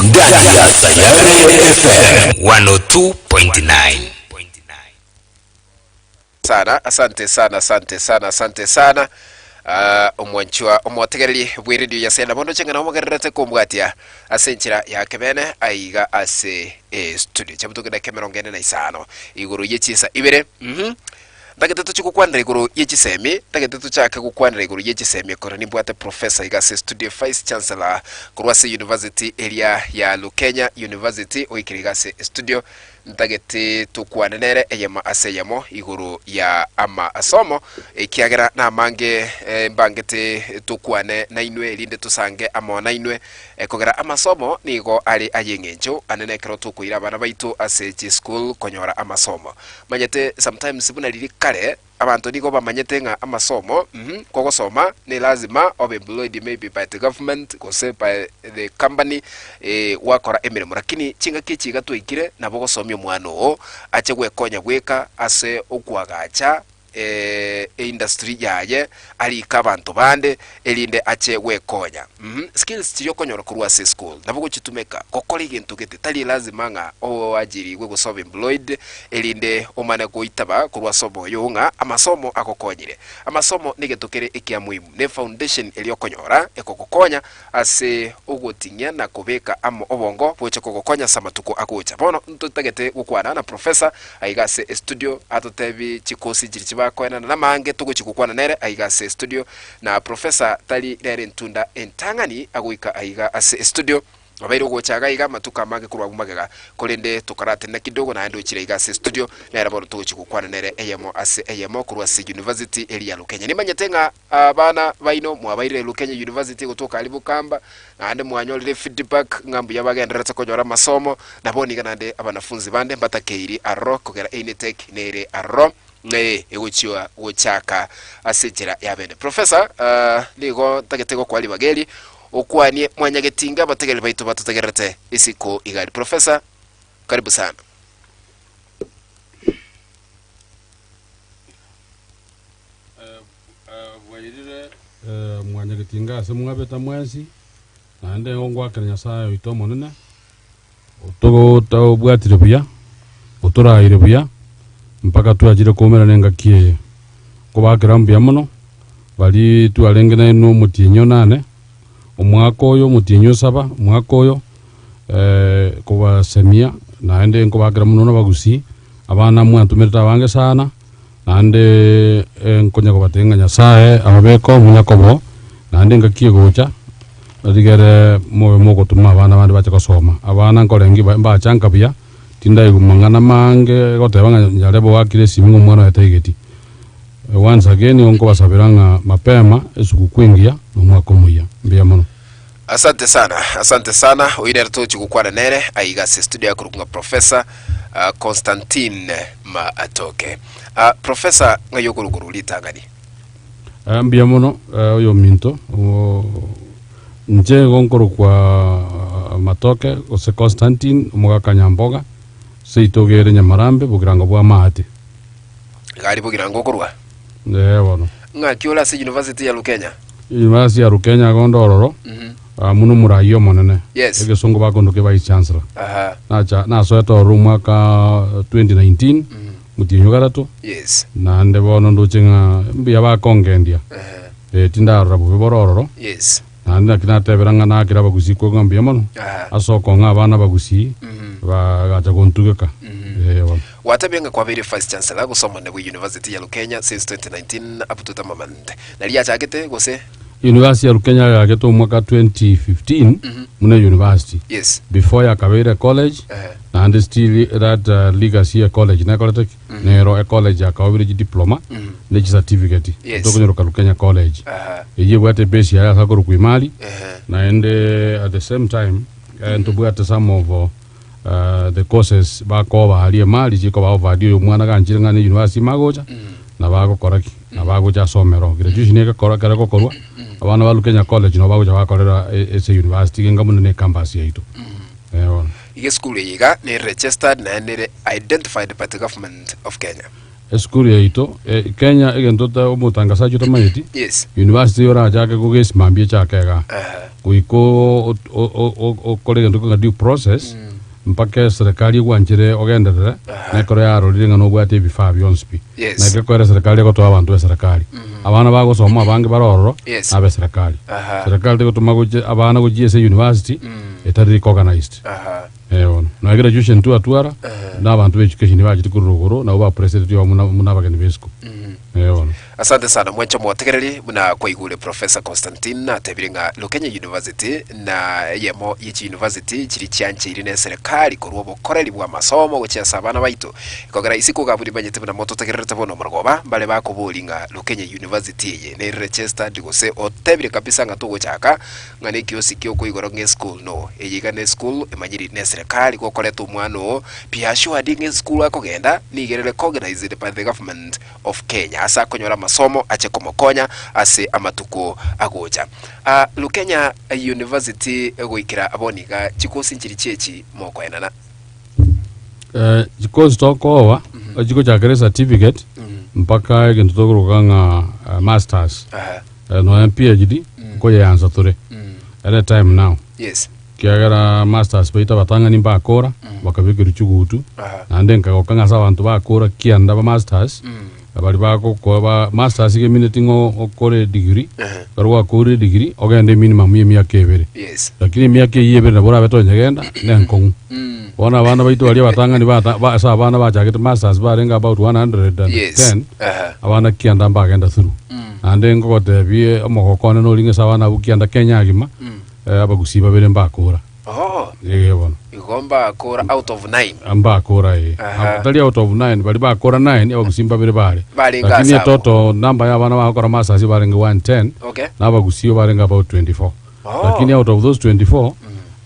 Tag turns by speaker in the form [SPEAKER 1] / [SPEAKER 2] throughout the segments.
[SPEAKER 1] Ndani ya Sayare FM 102.9.
[SPEAKER 2] Sana, asante sana, asante sana, asante sana. Ah, omwanchwa omotegereri bw'eredio ya Sayare bono ching'ana omogererete kombwatia ase enchera ya kebene aiga ase estudio chabutoke dakika emerongo ene na isano igoro ye chinsa ibere mhm Ntagete tochie gokwanera igoro ye chisemi, ntagete tochake gokwanera igoro ye chisemi ekero nimbwate Professor iga ase studio Vice Chancellor korwa ase University eria ya Lukenya University oikire iga ase estudio ntagete tokwane nere eyemo ase eyemo igoro ya amasomo ekiagera namange mbangete tokwane nainwe erinde tosange amo nainwe ekogera amasomo nigo are ayeng'encho anene ekero tokoira abana baito ase chischool konyora amasomo. Manyete sometimes buna riria kare abanto nigo bamanyete ng'a amasomo uhmm kogosoma ne lazima obe employed maybe by the government gose by the company eh gwakora emeremo lakini chingaki echi iga twaikire nabo ogosomia omwana oo ache gwekonya bweka ase okoagacha eindustry yaye arike abanto bande erinde ache gwekonya. Uhmm skills chiria okonyora korwa ase eschool nabo ogochitumeka gokora egento gete tari lazima ng'a oajirigwe gose obe employed erinde omane goitaba korwa ase omoyo oo ng'a amasomo agokonyire. Amasomo negento kere ekia muhimu ne foundation eria okonyora ekogokonya Ase ogoting'ia na kobeka amo obongo boche kogokonya ase amatuko agocha. Bono ntotagete gokwana na Professor aiga ase estudio atotebi chikosi chiria chibakoenana namange togochi gokwana nere aiga ase estudio na Professor tari nere entunda entang'ani agoika aiga ase estudio obeire ogocha iga iga amatuko amange korwa abwo magega korende tokoratenena kidogo naende ochire aiga ase estudio nere bono togochi gokwana nere eyemo ase eyemo korwa ase university eria ya Lukenya. Nimanyete ng'a Abana baino mwabairire Lukenya University gotoka aria Bukamba, naende mwanyorire feedback ng'a mbuya bagendererete konyora amasomo, na bono iga naende abanafunzi bande mbatakeiri aroro kogera Einetec nere aroro ee egochia gochaka ase enchera ya bene. Professor, nigo ntagete gokoa ribaga eri okwanie mwanyagetinga abategereri baito batotegererete isiko igari. Professor, karibu sana.
[SPEAKER 3] Bwairire mwanyagetinga ase mwabete mwensi, naende nigo ngoakera Nyasae oito Omonene, otobwatire buya, otoraire buya, mpaka twachire koumerana engaki eye. Nkobaakera mbuya mono, baria twarenge nainwe omotienyi onane, omwaka oyo omotienyi osaba, omwaka oyo kobasemia, naende nkobaakera mono nabagusii, abana mwantomerete abange sana. Naende nkonya kobatebia ng'a Nyasae ababeke omonyakobo, naende engaki egocha, rigere mobe mogotoma abana bande bache gosoma. Abana nkorenge ba mbachanka buya, tindaigwa mang'ana maange goteba ng'a nyarebe oakire esimi ng'a omwana oye taigeti. Once again nigo nkobasabera ng'a mapema, esugukuu engiya, na omwaka omuya. Mbuya mono.
[SPEAKER 2] Asante sana, asante sana. Oyio nere togochia gokwana nere aiga ase studio akorokwa ng'a Professor ah, Constantine Matoke. Ah, Professor ng'ai okorokwa korwa ritang'ani?
[SPEAKER 3] Eh, mbuya mono eh, oyominto oo, inche igo nkorokwa ah, Matoke gose Constantine omogaka Nyamboga, seito iga ere Nyamarambe bogirango bwa Maate.
[SPEAKER 2] Iga aria bogirango okorwa?
[SPEAKER 3] Ee bono.
[SPEAKER 2] Ng'aki ore ase University ya Lukenya?
[SPEAKER 3] University ya Lukenya igo nde ororo, ah, buna omoraia omonene.
[SPEAKER 2] Yes.
[SPEAKER 3] Egesongo bakondokia vice chancellor.
[SPEAKER 2] Aha.
[SPEAKER 3] Nacha nasoete ororo omwaka 2019, motienyi o gatato,
[SPEAKER 2] Yes.
[SPEAKER 3] naende bono ndoche ng'a mbuya bakongendia. Eh, tindarora bobe bore ororo,
[SPEAKER 2] Yes.
[SPEAKER 3] naende naki natebera ng'a nakera abagusii kwe ng'a mbuya mono,
[SPEAKER 2] Aha.
[SPEAKER 3] ase okong'a abana abagusii, bagacha gontugeka. Eh, bono.
[SPEAKER 2] Gwatebire ng'a kwabeire Vice Chancellor gose omonene bwe University ya Lukenya since 2019 up to the moment. Nari yachagete gose?
[SPEAKER 3] University ya Lukenya yachagete omwaka 2015 buna university.
[SPEAKER 2] Yes.
[SPEAKER 3] Before yakabeire ecollege
[SPEAKER 2] Ehe.
[SPEAKER 3] naende still that uh, legacy ye college nekorete ki? Nero ecollege yakaobire chidiploma ne chicertificate.
[SPEAKER 2] Yes.
[SPEAKER 3] Tokonyeroka Lukenya College.
[SPEAKER 2] Aha.
[SPEAKER 3] Eyio ebwate ebase yaye ase akorokwa Imali
[SPEAKER 2] Ehe.
[SPEAKER 3] naende at the same time eh, ntobwate some of uh, the courses bakoba aria emari chikoba offered oyo omwana ganchire ng'a ne university magocha nabo agokora ki nabo agocha asomere oo graduation egekora ekero egokorwa abana ba Lukenya College nabo bagocha bakorera e- ase university genga buna ne campus yaito eh bono.
[SPEAKER 2] Iga esukuru eye iga nere registered naende nere identified by the government of Kenya.
[SPEAKER 3] Esukuru yaito, eh, Kenya egento ta omotangasaji otamanyeti,
[SPEAKER 2] Yes.
[SPEAKER 3] university orachake kogesimambia echake igaa.
[SPEAKER 2] Aha.
[SPEAKER 3] Goika o- o- o- o- okore egento keng'a due process, mpaka eserekari egwanchere ogenderere,
[SPEAKER 2] Aha.
[SPEAKER 3] na ekero yarorire ng'a nobwate ebifaa bionsi pi.
[SPEAKER 2] Yes.
[SPEAKER 3] Naki ekoera eserekari egotoa abanto b'eserekari. Abana bagosoma abange bare ororo,
[SPEAKER 2] Yes.
[SPEAKER 3] na abeserekari.
[SPEAKER 2] Aha.
[SPEAKER 3] Serikali tegotoma gochia abana gochia ase university, etari recognized.
[SPEAKER 2] Aha.
[SPEAKER 3] Eh, bono. Nonya graduation twatwara, na abanto ba education bachete korwa rogoro, nabo bapreseteti oo buna buna abageni ba esiko. Eh, bono.
[SPEAKER 2] Asante sana mwanche omotegereri buna kwaigure Professor Constantine natebire ng'a Lukenya University na eyemo ye chiuniversity chiri chiancheire ne eserekari korwa obokoreri bwa amasomo gochia ase abana baito. Ekogera isiko iga buna imanyete buna mototegererete bono omorogoba mbare bakobori ng'a Lukenya University eye nere registered gose otebire kabisa ng'a togochaka ng'a nekiosi kiokoigora ng'a eschool no. Eye iga ne school emanyiri ne eserekari gokoreta omwana oo be assured ng'a eschool akogenda nigo ere recognized by the government of Kenya ase akonyora amasomo ache komokonya ase amatuko agocha. Ah, Lukenya University goikera bono iga chikosi nchiri chiechi mokoenana.
[SPEAKER 3] Eh, chikosi tokoba chigochakera ecertificate mpaka egento tokoroka ng'a eh, masters
[SPEAKER 2] Aha.
[SPEAKER 3] Eh, nonya PhD nkoyeansa tore any time now
[SPEAKER 2] Yes.
[SPEAKER 3] kiagera masters baito abatang'ani mbakora bakabekerwa chigutu
[SPEAKER 2] Aha.
[SPEAKER 3] naende nkagoka ng'a ase abanto bakora kianda ba masters baria bagokoa ba masters iga emineti ng'o okore edegree ekero gwakorire edegree ogende eminimum ya emiaka ebere
[SPEAKER 2] Yes.
[SPEAKER 3] lakini emiaka eyio ebere nabo orabe tonyegenda na enkong'u bono abana baito baria abatang'ani bata ba ase abana bachagete masters barenge about 110
[SPEAKER 2] Yes. Aha.
[SPEAKER 3] abana kianda mbagenda through naende nkogotebie omogoko one noria ng'a ase abana abwo kianda Kenya agima abagusii babere mbakora
[SPEAKER 2] Oh,
[SPEAKER 3] Ee bono.
[SPEAKER 2] igo mbakora out of nine.
[SPEAKER 3] Mbakora ee.
[SPEAKER 2] Aha.
[SPEAKER 3] Tari out of nine, baria bakora nine abagusii mbabere bare.
[SPEAKER 2] Barenge
[SPEAKER 3] Lakini
[SPEAKER 2] ase abwo.
[SPEAKER 3] etotal number ya abana bagokora masters barenge 110
[SPEAKER 2] Okay.
[SPEAKER 3] na abagusii barenge about 24.
[SPEAKER 2] Oh.
[SPEAKER 3] Lakini out of those 24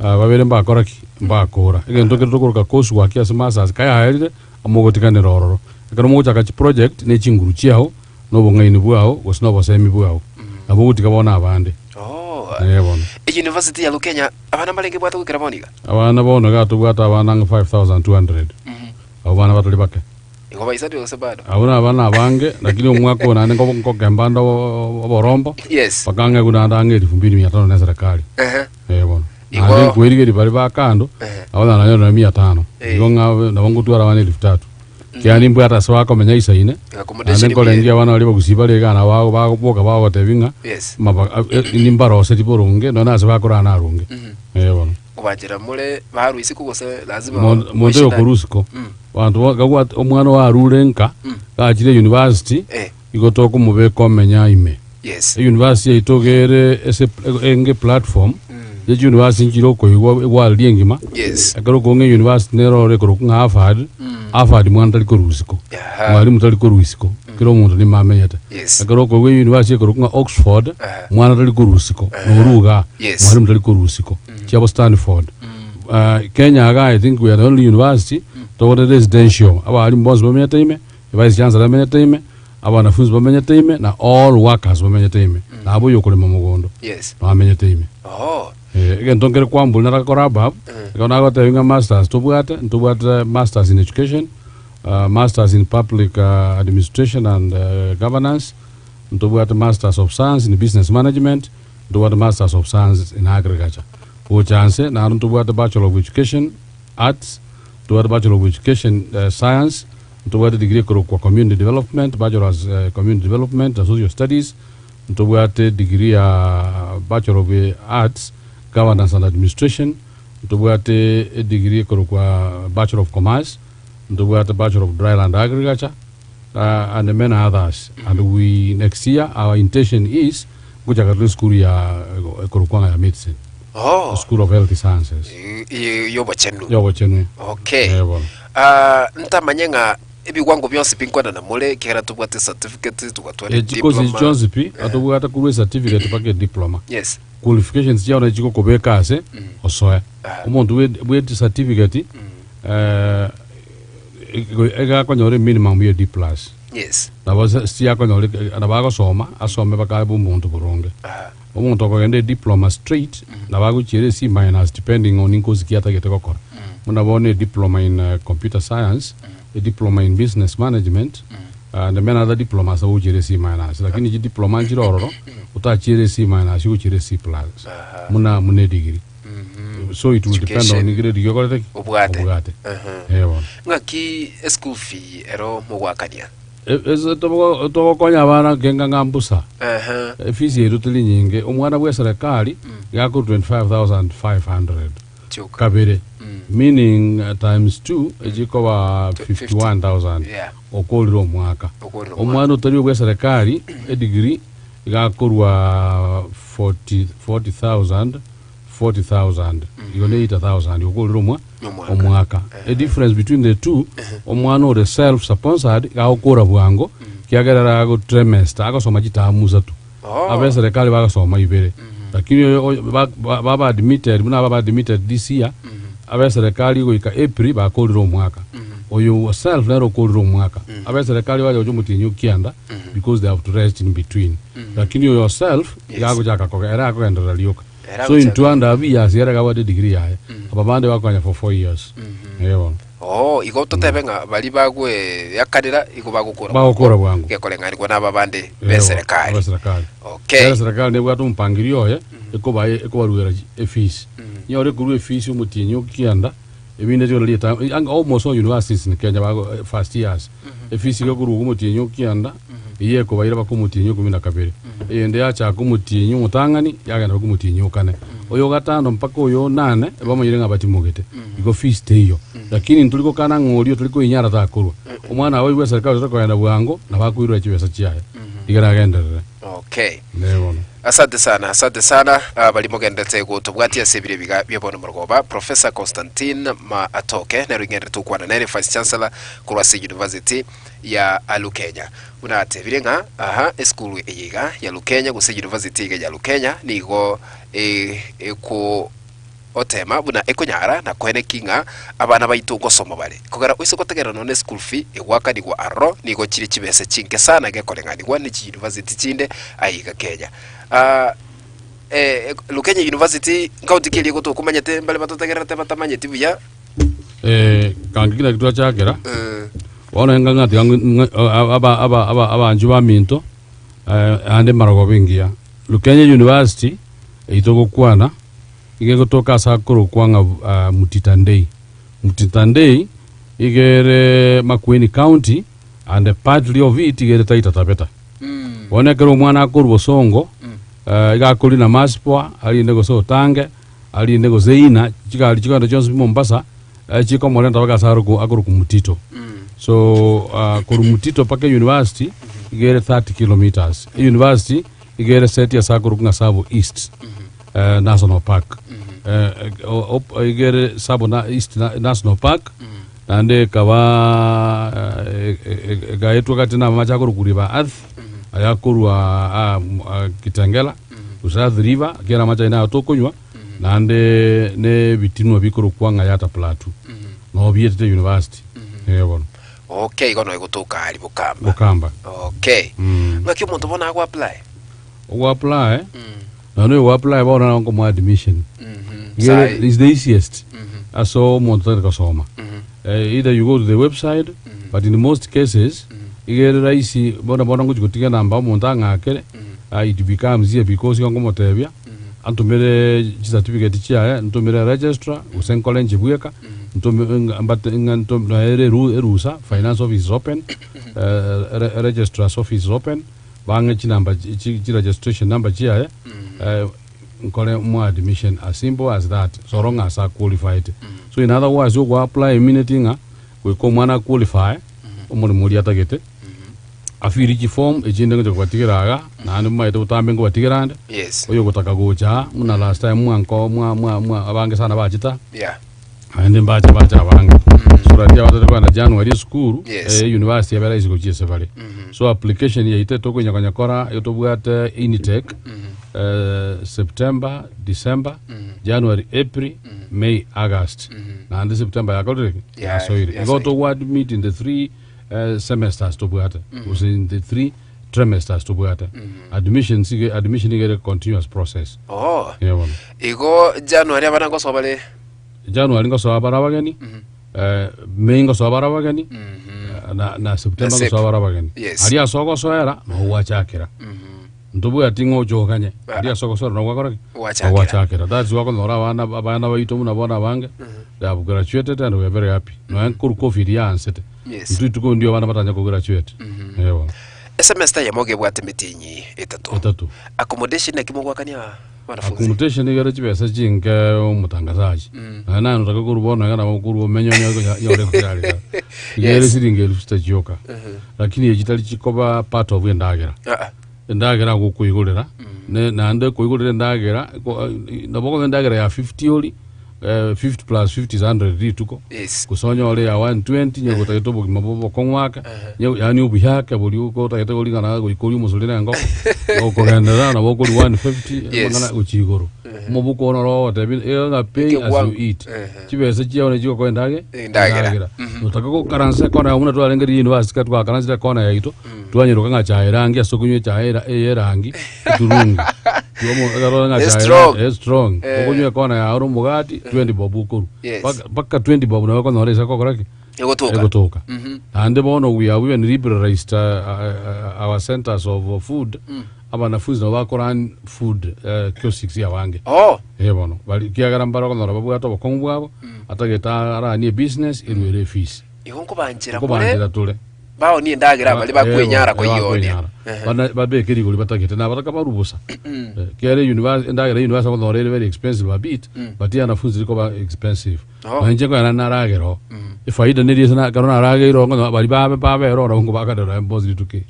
[SPEAKER 3] ah, babere mbakora ki? Mbakora. Egento kere tokoroka course work ase masters kayaerire mogotiganera ororo. Ekero mogochaka chiproject ne chinguru chiao na obong'aini bwao gose na obosemi bwao. Nabo ogotiga bono abande.
[SPEAKER 2] Oh.
[SPEAKER 3] Ee bono.
[SPEAKER 2] University ya Lukenya abana mbarenge bwate goikera bono iga?
[SPEAKER 3] Abana bono iga tobwate abana ang'e 5200. Abwo bana batari bake.
[SPEAKER 2] Igo baisanire gose bado?
[SPEAKER 3] Abwo na abana abange, lakini omwaka oyo naende nko- nkokemba nde obo- oborombo,
[SPEAKER 2] Yes.
[SPEAKER 3] mpaka ang'e buna ande ang'e elfu mbili mia tano na eserekari.
[SPEAKER 2] Ehe.
[SPEAKER 3] Ee bono.
[SPEAKER 2] Igo-
[SPEAKER 3] Naende nkoerigeria baria ba kando,
[SPEAKER 2] Ehe.
[SPEAKER 3] nabo nanyore na mia tano.
[SPEAKER 2] Eh.
[SPEAKER 3] Igo ng'a nabo ngotwara abana elfu tatu. Kiagera nimbwate ase bakomenya isaine,
[SPEAKER 2] Accommodation
[SPEAKER 3] naende nkorengia abana baria bagusii bare iga nabo bago- bagoboka bagotebia ng'a
[SPEAKER 2] Yes.
[SPEAKER 3] maba- eh, nimbaroserie boronge nonya ase bakorara naronge. Ee bono.
[SPEAKER 2] Kobanchera more barwe isiko gose lazima
[SPEAKER 3] Monto oyo
[SPEAKER 2] oishindane?
[SPEAKER 3] okorwa isiko abanto bo- gabwate omwana oyo arure nka gachire university
[SPEAKER 2] Eh.
[SPEAKER 3] igo tokomobeka omenya ime.
[SPEAKER 2] Yes.
[SPEAKER 3] University yaito iga ere ase enge platform ye chiuniversity nchire okoigwa eworld engima
[SPEAKER 2] Yes.
[SPEAKER 3] ekero okong'a university nere ore ekorokwa ng'a Harvard, Harvard mwana tari korwa isiko
[SPEAKER 2] Aha.
[SPEAKER 3] mwalimu tari korwa isiko kera omonto nime amenyete.
[SPEAKER 2] Yes.
[SPEAKER 3] Ekero okoigwa university ekorokwa ng'a Oxford
[SPEAKER 2] Aha.
[SPEAKER 3] mwana tari korwa isiko noru igaa
[SPEAKER 2] Yes.
[SPEAKER 3] mwalimu tari korwa isiko chiabo Stanford. Kenya igaa I think we are the only university tobwate residential abalimu bonsi bamenyete ime, evice chancellor amenyete ime, Abanafunsi bamenyete ime, na all workers bamenyete ime, na aba oyokorema mogondo
[SPEAKER 2] Yes.
[SPEAKER 3] bamenyete ime.
[SPEAKER 2] Oh.
[SPEAKER 3] Eh, egento nkere kwambura narakora above, ekero nagotebia ng'a masters tobwate, ntobwate masters in education, masters in public administration and governance, ntobwate masters of science in business management, ntobwate masters of science in agriculture. Gocha nse naende ntobwate bachelor of education arts, ntobwate bachelor of education science, Ntobwate degree ekorokwa Community Development, Bachelors Community Development and Social Studies, ntobwate degree ya Bachelor of Arts, Governance and Administration, ntobwate edegree ekorokwa Bachelor of Commerce, ntobwate Bachelor of Dryland Agriculture and many others. And we next year our intention is ngochaka tore esukuru ya ekorokwa ng'a ya medicine,
[SPEAKER 2] Oh.
[SPEAKER 3] School of Health Sciences.
[SPEAKER 2] Y'obochenu.
[SPEAKER 3] Y'obochenu.
[SPEAKER 2] Okay.
[SPEAKER 3] Eh, bono.
[SPEAKER 2] Ah, ntamanye ng'a ebigwango bionsi binkwanana more, ekiagera tobwate certificate, tugatwara
[SPEAKER 3] Echikosi
[SPEAKER 2] diploma.
[SPEAKER 3] chionsi pi, atobwate korwa ecertificate mpaka ediploma.
[SPEAKER 2] Yes.
[SPEAKER 3] Qualifications chiao nachi chigokobeka ase osoe. Omonto bwe bwe certificate eh, egakonyora eminimum ya D plus.
[SPEAKER 2] Yes.
[SPEAKER 3] Nabo se siakonyora eke nabo agosoma, asome mpaka abe omonto boronge.
[SPEAKER 2] Aha.
[SPEAKER 3] Omonto okogenda ediploma straight, nabo agochiera ec minus depending on inkosi ki atagete gokora. Buna bono ediploma in computer science, ediploma in business management, And many other diplomas agochiera C minus lakini chidiploma nchire ororo otachiere C minus ogochiere C plus muna muna edegree so it will depend on
[SPEAKER 2] Education.
[SPEAKER 3] grade ki okorete ki
[SPEAKER 2] Obwate.
[SPEAKER 3] obwate
[SPEAKER 2] Aha.
[SPEAKER 3] Eh bono
[SPEAKER 2] Ng'aki eschool fee ero mogwakania?
[SPEAKER 3] E- ase togo- togokonya abana kenga ng'a mbusa
[SPEAKER 2] Aha.
[SPEAKER 3] efisi yaito teri nyinge omwana bwa eserekari iga akorwa 25500
[SPEAKER 2] Chioka.
[SPEAKER 3] kabere meaning times two echikoba 51000
[SPEAKER 2] Yeah.
[SPEAKER 3] okorire omwaka
[SPEAKER 2] Okorire omwaka.
[SPEAKER 3] omwana otari obwa eserekari edegree iga akorwa 40 40000 40000 igo ne 80000 okorire omwa
[SPEAKER 2] Omwaka.
[SPEAKER 3] omwaka a difference between the two omwana ore self sponsored iga agokora bwango kiagera ara agotremester agosoma chitamu isato
[SPEAKER 2] Oh.
[SPEAKER 3] Abe eserekari bagasoma ibere lakini oyo- oyo- ba- ba- baba admitted buna baba admitted this year abe eserekari goika April bakorire omwaka oyo self nere okorire omwaka abe eserekari bacha gocha omotienyi o kianda because they have to rest in between lakini oyo self
[SPEAKER 2] Yes.
[SPEAKER 3] iga agochaka koge ere akogenderera rioka
[SPEAKER 2] Ere
[SPEAKER 3] so in
[SPEAKER 2] agochaka.
[SPEAKER 3] two and a half years ere iga abwate degree yaye aba bande bakonya for 4 years eh bono.
[SPEAKER 2] Oo, igo totebe ng'a baria bagweakanera igo bagokora
[SPEAKER 3] Bagokora bwango.
[SPEAKER 2] gekoreng'anigwa naba bande
[SPEAKER 3] Eh,
[SPEAKER 2] b'eserekari.
[SPEAKER 3] abeserekari.
[SPEAKER 2] Okay.
[SPEAKER 3] Ere eserekari nebwate omopangirio oye ekobae ekobaruera efees. Nyore korwa efees omotienyi o kianda ebinde chigoro rieta anga almost all universities in Kenya bago first years. Efees iga ekorwa omotienyi o kianda eyio ekobaira mpaka omotienyi o ikomi na kabere. Eyende yachaka omotienyi omotang'ani yagenda mpaka omotienyi o kane. Oyo o gatano mpaka oyo o nane bamanyire ng'a batimogete. Igo fees teiyo. Lakini ntori gokana ng'a oria otori koinyara takorwa. Omwana oyo bwe serikali otari kogenda bwango nabo akoirora chibesa chiaye. Iga ragenderere.
[SPEAKER 2] Okay.
[SPEAKER 3] Nere bono.
[SPEAKER 2] Asante sana, asante sana ah, baria mogenderete gotobwatia ase ebiro ebiga bia bono morogoba. Professor Constantine Matoke nero ingenderete gokwana nere Vice Chancellor korwa ase University ya Lukenya. Buna atebire ng'a aha esukuru eye iga ya Lukenya gose University iga ya Lukenya nigo e- eko otema buna ekonyara na koeneki ng'a abana baito ngosoma bare. Kogera oise gotegerera nonya ne school fee egoakanigwa aroro nigo chire chibesa chinke sana gekoreng'anigwa ne chiuniversity chinde aiga Kenya. Ah, eh, Lukenya University nkaunti ki eria egotoka omanyete mbare batotegererete batamanyeti buya?
[SPEAKER 3] Eh, kanki kina twachakera
[SPEAKER 2] Eh,
[SPEAKER 3] bono enga ng'a tiga ng'a- aba- aba- aba- abanchwa baminto eh, ande marogoba engiya Lukenya University eyio togokwana iga egotoka ase akorokwa ng'a Mutitandei. Mutitandei iga ere Makueni County and partly of it iga ere Taita Taveta. Bono ekero omwana akorwa Bosongo iga akorina Maspoa arinde gose Otange arinde gose Ina chigari chikogenda chionsi pi Mombasa chikomorenta mpaka ase arokwa akorokwa Mutito. So korwa Mutito mpaka university iga ere 30 kilometers. University iga ere set ase akorokwa ng'a Tsavo East. National Park iga ere Tsavo East National Park naende ekaba egaetwa gati na amache akorokwa River Athi aya akorwa Kitengela gose Athi River ekiagera amache ayio nayo tokonywa naende na ebitinwa bikorokwa ng'a Yatta Plateau nabo bietete university eh bono.
[SPEAKER 2] Okay, igo noegotoka aria Bokamba.
[SPEAKER 3] Bokamba.
[SPEAKER 2] Okay. Ng'aki omonto bono ago apply?
[SPEAKER 3] Ogo apply Nonya oyo apply bono nabo nkomoa admission. Iga
[SPEAKER 2] Sai.
[SPEAKER 3] is the easiest ase omonto otagete gosoma. Either you go to the website but in most cases iga ere rahisi bono bono ngochi gotiga enamba omonto ang'akere it becomes easier because iga nkomotebia antomere chicertificate chiaye ntomere registrar gose nkore inche bweka ntome ng'a mbate ng'a nto naere eru erusa finance office is open re registrar's office is open. Bang'e chinamba chi chi registration number chiaye nkore mo admission as simple as that so long as a qualified so in other words ogo apply immediately ng'a goika omwana a qualify omoremo oria atagete afili chiform echinde ngocha kobatigera iga naende momaete botambe nkobatigera ande
[SPEAKER 2] Yes.
[SPEAKER 3] oyo ogotaka gocha aa buna last time mwanko mwa mwa mwa abange sana bachete aa.
[SPEAKER 2] Yeah.
[SPEAKER 3] Naende mbache bache abange. So riria abatete kogenda January esukuru,
[SPEAKER 2] Yes.
[SPEAKER 3] eh, university yabe rahisi gochia ase bare. So application yaito tokonya konyekora igo tobwate intake eh, September, December, January, April, May, August. Naende September yakorire ki?
[SPEAKER 2] Yeah,
[SPEAKER 3] Yasoire. Igo
[SPEAKER 2] yasoire.
[SPEAKER 3] togwa admit in the three eh, semesters tobwate. Gose in the three trimesters tobwate. Admissions iga admission iga ere continuous process.
[SPEAKER 2] Oh.
[SPEAKER 3] Yeah, bono.
[SPEAKER 2] Igo January abana ngosoa bare
[SPEAKER 3] January ngosoa bare abageni, May ngosoa bare abageni, na, na September
[SPEAKER 2] Na sep.
[SPEAKER 3] gosoa bare abageni.
[SPEAKER 2] Yes.
[SPEAKER 3] Aria ase ogosoera noo gwachakera. Ntobwati ng'a oche oganye, aria ase ogosoera noo gwakora ki?
[SPEAKER 2] Gwachakera.
[SPEAKER 3] Noo gwachakera. That's why okonyora abana abana baito buna bono abange, they have graduated and we are very happy. Nonya nkorwa covid yaansete,
[SPEAKER 2] Yes.
[SPEAKER 3] intwe rituko ndio abana batanya kograduate. Eh bono.
[SPEAKER 2] Esemester eyemo iga ebwate emetienyi etato.
[SPEAKER 3] Etato.
[SPEAKER 2] Accommodation naki mogwakania wanafunzi?
[SPEAKER 3] Accommodation iga ere chibesa chinke omotangazaji. Naye naye notake korwa bono iga nabo okorwa omenye onye konya nyore koyareka. Iga ere
[SPEAKER 2] Yes.
[SPEAKER 3] siringi elfu sita chioka. Lakini echi tari chikoba part of endagera.
[SPEAKER 2] Ah, ah.
[SPEAKER 3] Endagera agokoigorera, ne naende koigorera endagera, ko nabo okonyora endagera ya 50 ori, 50 plus 50 is 100 rituko,
[SPEAKER 2] Yes.
[SPEAKER 3] gose onyore ya 120 onye gotagete obogima bwa obokong'u ake, onye yaani obuya ake boria oko otagete koringana goika orie omosori na engoko, gokogenderera nabo okoria 150
[SPEAKER 2] Yes.
[SPEAKER 3] amang'ana gochia igoro. Omobuko one oro ogotebi iga ng'a pay as you
[SPEAKER 2] Ekewango.
[SPEAKER 3] eat.
[SPEAKER 2] Ehe.
[SPEAKER 3] Chibesa chiao nachi chigokoa endage
[SPEAKER 2] Endagera.
[SPEAKER 3] Notaka gokaransa ekona yao buna twarenge riria university ekero twakaransire ekona yaito, twanyeroka ng'a chae erangi ase okonywa echae era eye erangi eturungi. Omo- ekero ng'a
[SPEAKER 2] Eh,
[SPEAKER 3] chae
[SPEAKER 2] strong.
[SPEAKER 3] era- eh, strong.
[SPEAKER 2] Eh.
[SPEAKER 3] Okonywa ekona yao na omogati, 20 bob okorwa.
[SPEAKER 2] Yes.
[SPEAKER 3] Mpaka- mpaka 20 bob nabo okonyora ase okokora ki?
[SPEAKER 2] Egotoka.
[SPEAKER 3] Egotoka. Naende bono we have even liberalized our centers of food, abanafunzi nabo bakoran food kiosks abange.
[SPEAKER 2] Oh.
[SPEAKER 3] Eh bono, bari ekiagera mbare okonyora babwate obokong'u bwabo, atagete aranie ebusiness erwere efees.
[SPEAKER 2] Igo nkobanchera more
[SPEAKER 3] Nkobanchera tore.
[SPEAKER 2] baonie endagera baria bakwenyara koyionia.
[SPEAKER 3] Bakwenyara. Bana babeke rigori batagete na abataka barwe bosa. Eh, Kiagera university endagera ya university okonyora ere very expensive a bit, but ya wanafunzi rikoba expensive.
[SPEAKER 2] Oh.
[SPEAKER 3] Na inche nkoyana naragera oo. Efaida neri ase na ekero narageire oo nkonyora baria babe babere oo nabo nkobakanera embosi rituko eri.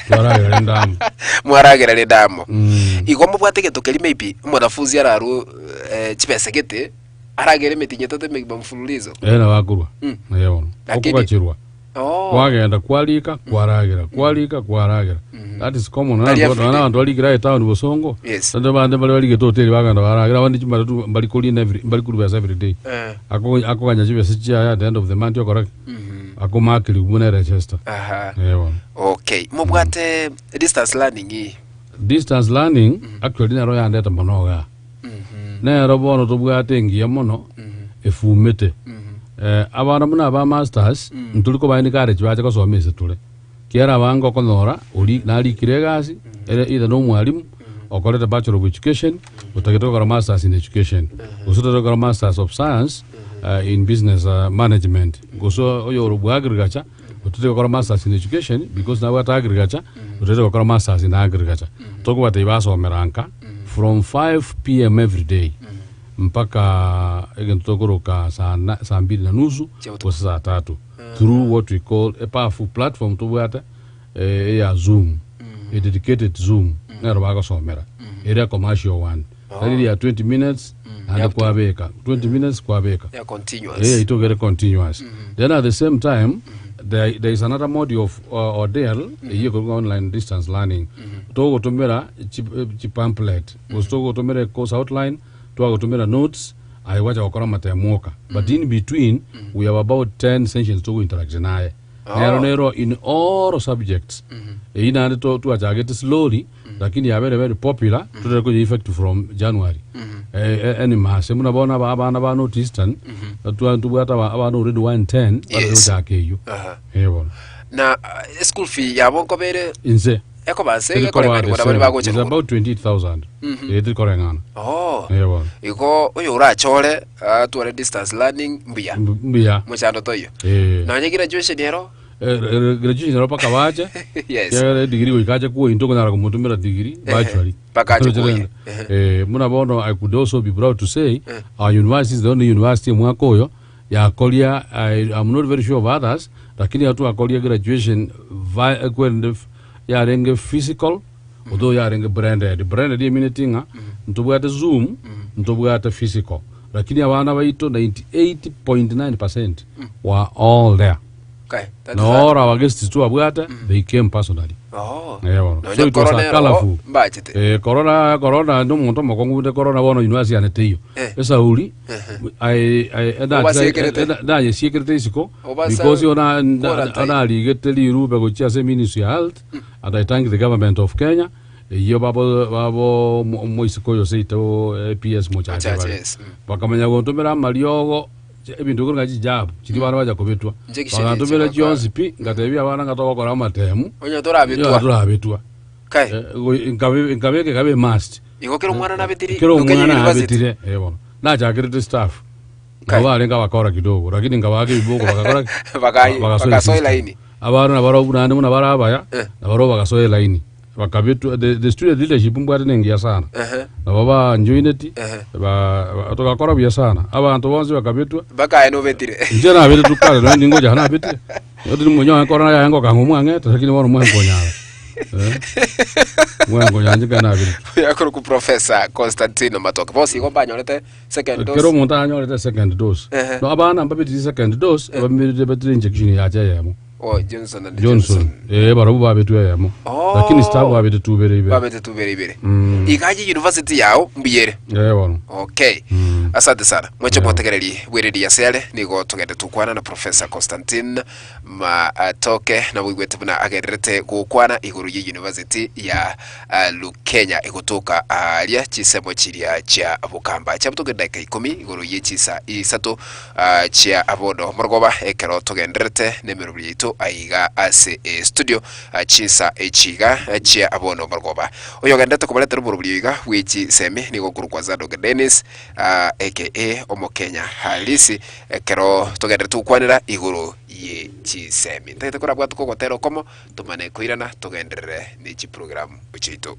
[SPEAKER 3] Twaragera rende amo.
[SPEAKER 2] Mwaragera rende amo. Igo mobwate egento keria maybe omwanafunzi ararwe eh, chibesa gete aragere emetienyi etato emegima mfululizo.
[SPEAKER 3] Ere nabo akorwa.
[SPEAKER 2] Mm.
[SPEAKER 3] Ee bono.
[SPEAKER 2] Lakini-
[SPEAKER 3] Okogachirwa.
[SPEAKER 2] Oh.
[SPEAKER 3] Kwagenda kwarika kwaragera kwarika kwaragera. That is common.
[SPEAKER 2] Tari
[SPEAKER 3] Nonye
[SPEAKER 2] everyday.
[SPEAKER 3] abanto barikire aye town bosongo.
[SPEAKER 2] Yes.
[SPEAKER 3] Naende abande mbare barigete hoteli bagenda baragera abande chimatatu mbari korina every mbari korwa besa every day.
[SPEAKER 2] Eh.
[SPEAKER 3] Ako akoganya chibesa chiaye at the end of the month okora ki? Akomakeri buna eregister.
[SPEAKER 2] Aha.
[SPEAKER 3] Ee bono.
[SPEAKER 2] Okay. Mobwate distance learning ii.
[SPEAKER 3] Distance learning actually nero yandete mono igaa. Nero bono tobwate engiya mono efumete. Eh, abana buna aba masters ntori koba encourage bache gosoma ase tore. Kiagera abange okonyora ori narikire egasi ere either na omwalimu okorete bachelor of education otagete gokora masters in education gose otagete gokora masters of science in business management gose oyore bwa agriculture otagete gokora masters in education because nabwate agriculture otagete gokora masters in agriculture. Tokobatebia basomera nka from 5 pm every day mpaka egento tokoroka saa na saa mbili na nusu gose saa tatu through what we call a powerful platform tobwate eh, eya Zoom, a dedicated Zoom nero bagosomera ere a commercial one tari ria 20 minutes naende kwabeka 20 minutes kwabeka.
[SPEAKER 2] Ya continuous.
[SPEAKER 3] Eh, itogere continuous. Then at the same time there is another mode of ordeal eyio ekorwa online distance learning togotomera chi, chi pamphlet gose togotomera course outline twagotomera notes aye gwacha gokora amatemo oka but in between we have about 10 sessions togo interact naye nero nero in all subjects eyio naende to- twachagete slowly lakini yabere very popular totari konya effect from January. Eh, eh, any mase buna bono aba- abana ba North Eastern twa- tobwate aba- abana already 110 bare gochaka eyio.
[SPEAKER 2] Aha.
[SPEAKER 3] Eh, bono
[SPEAKER 2] Na school fee yabo nkobere
[SPEAKER 3] inse
[SPEAKER 2] ekoba nse
[SPEAKER 3] teri koba
[SPEAKER 2] egekoreng'anigwa
[SPEAKER 3] the
[SPEAKER 2] na
[SPEAKER 3] same.
[SPEAKER 2] baria bagocha
[SPEAKER 3] It's
[SPEAKER 2] rogoro.
[SPEAKER 3] about 28,000. Eh, teri koreng'ana.
[SPEAKER 2] Oh.
[SPEAKER 3] Eh, bono.
[SPEAKER 2] Igo oyo orachore atware distance learning mbuya.
[SPEAKER 3] Mbuya.
[SPEAKER 2] Mochando toiyo.
[SPEAKER 3] Eh.
[SPEAKER 2] Nonye graduation ero.
[SPEAKER 3] Eh, eh, graduation ero mpaka bache.
[SPEAKER 2] Yes.
[SPEAKER 3] Kiagera edigiri goika ache kuoyia intwe okonyara komotumera digiri virtually.
[SPEAKER 2] Mpaka ache
[SPEAKER 3] Toroche
[SPEAKER 2] kuoyia.
[SPEAKER 3] rende. Eh, buna bono I could also be proud to say our university is the only university omwaka oyo yakoria I, I'm not very sure of others lakini atwakoria graduation vi, kwerende f- yarenge physical although yarenge branded branded emineti ng'a ntobwate zoom ntobwate physical lakini abana baito 98.9% were all there.
[SPEAKER 2] Okay, that
[SPEAKER 3] Na
[SPEAKER 2] is
[SPEAKER 3] all our guests twabwate they came personally.
[SPEAKER 2] Oh.
[SPEAKER 3] Eh, bono.
[SPEAKER 2] Nonya
[SPEAKER 3] So it was
[SPEAKER 2] corona
[SPEAKER 3] a
[SPEAKER 2] ero,
[SPEAKER 3] colourful.
[SPEAKER 2] mbachete.
[SPEAKER 3] Eh, corona corona ndi omonto omokong'u bunde corona bono university yane teiyo.
[SPEAKER 2] Eh.
[SPEAKER 3] Esauri I I enda
[SPEAKER 2] Obasiekerete.
[SPEAKER 3] ndayesiekerete isiko
[SPEAKER 2] Obasa
[SPEAKER 3] because ona
[SPEAKER 2] quarantine.
[SPEAKER 3] onarigete rirube gochia ase Ministry ya Health and I thank the government of Kenya eyio babo babo omoisiko oyo seito PS Mochache
[SPEAKER 2] Mochache,
[SPEAKER 3] bare.
[SPEAKER 2] yes.
[SPEAKER 3] Bakamanya gontomera amariogo. ebinto bikoro ng'a chijabu, chiria abana bacha kobetwa.
[SPEAKER 2] Injection
[SPEAKER 3] Bagantomera
[SPEAKER 2] echi
[SPEAKER 3] chionsi pi, ngatebia abana ng'a togokora amatemu,
[SPEAKER 2] Onye torabetwa.
[SPEAKER 3] onye torabetwa.
[SPEAKER 2] Kai.
[SPEAKER 3] Eh, goi- nkabe- nkabeka ekabe emust.
[SPEAKER 2] Igo kera omwana nabetiri
[SPEAKER 3] Kera
[SPEAKER 2] Lukenya
[SPEAKER 3] omwana
[SPEAKER 2] University.
[SPEAKER 3] abetire, eh bono. Nachakerete staff.
[SPEAKER 2] Kai.
[SPEAKER 3] Nabo barenge abakora kidogo, lakini nkabaka ebiboko bagakora ki?
[SPEAKER 2] Bakai-
[SPEAKER 3] Bagasoa
[SPEAKER 2] bagasoa
[SPEAKER 3] esystem.
[SPEAKER 2] elaini.
[SPEAKER 3] Abana nabarobwo naende buna bare abaya,
[SPEAKER 2] Eh.
[SPEAKER 3] nabarobwo bagasoa elaini. Bakabetwa the, the student leadership mbwate nengiya sana.
[SPEAKER 2] Ehe.
[SPEAKER 3] Nabo banjoineti,
[SPEAKER 2] Ehe.
[SPEAKER 3] ba, ba, togakora buya sana. Abanto bonsi bakabetwa.
[SPEAKER 2] Mpaka aye nobetire.
[SPEAKER 3] Inche nabetwe kare nonya ningocha nabetire. Oti nimonyoe korona yaye ngokanga omwang'ete lakini bono mwenkonyara. Eh. Mwenkonyara inche kare nabetwe.
[SPEAKER 2] Yakorokwa Professor Constantino Matoke. Bonsi igo mbanyorete second dose.
[SPEAKER 3] Kera omonto anyorete second dose.
[SPEAKER 2] Ehe.
[SPEAKER 3] No abana mbabetire second dose, abamirire betire injection yacha eyemo.
[SPEAKER 2] Oh, Johnson and
[SPEAKER 3] Johnson.
[SPEAKER 2] Johnson.
[SPEAKER 3] Eh, barabwo babetwe eyemo.
[SPEAKER 2] Oh.
[SPEAKER 3] Lakini staff babete tubere ibere.
[SPEAKER 2] Babete tubere ibere.
[SPEAKER 3] Mm.
[SPEAKER 2] Igache university yao mbuyere.
[SPEAKER 3] Eh, bono.
[SPEAKER 2] Okay.
[SPEAKER 3] Mm.
[SPEAKER 2] Asante sana. Mweche
[SPEAKER 3] Yeah.
[SPEAKER 2] motegereri bw'eredi ya Sere nigo togende tukwana na Professor Constantine Matoke nabo oigwete buna agendererete gokwana igoro ye university ya ah, Lukenya egotoka aria chisemo chiria chia Bokamba. Chiabutoka edakika ikomi igoro ye chisa isato ah, chia bono morogoba ekero togendererete nemeroberi yaito aiga ase estudio ah, chinsa echi iga chia bono morogoba. Oyogendererete kobaretera oborobori oiga bwe chisemi nigo okorokwa Zadok Dennis ah, aka Omokenya halisi ekero togendererete gokwanera igoro ye chisemi. Ntagete korabwate kogotera okomo tomane koirana togenderere ne chiprogramu chiaito.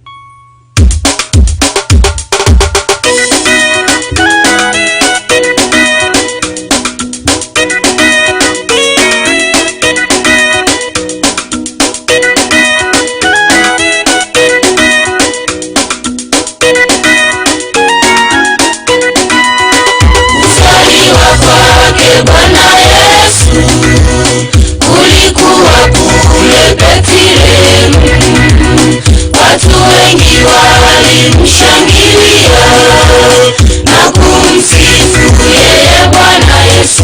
[SPEAKER 4] Kuzaliwa kwake Bwana Yesu kulikuwa kule Bethlehemu. Watu wengi walimshangilia na kumsifu yeye Bwana Yesu.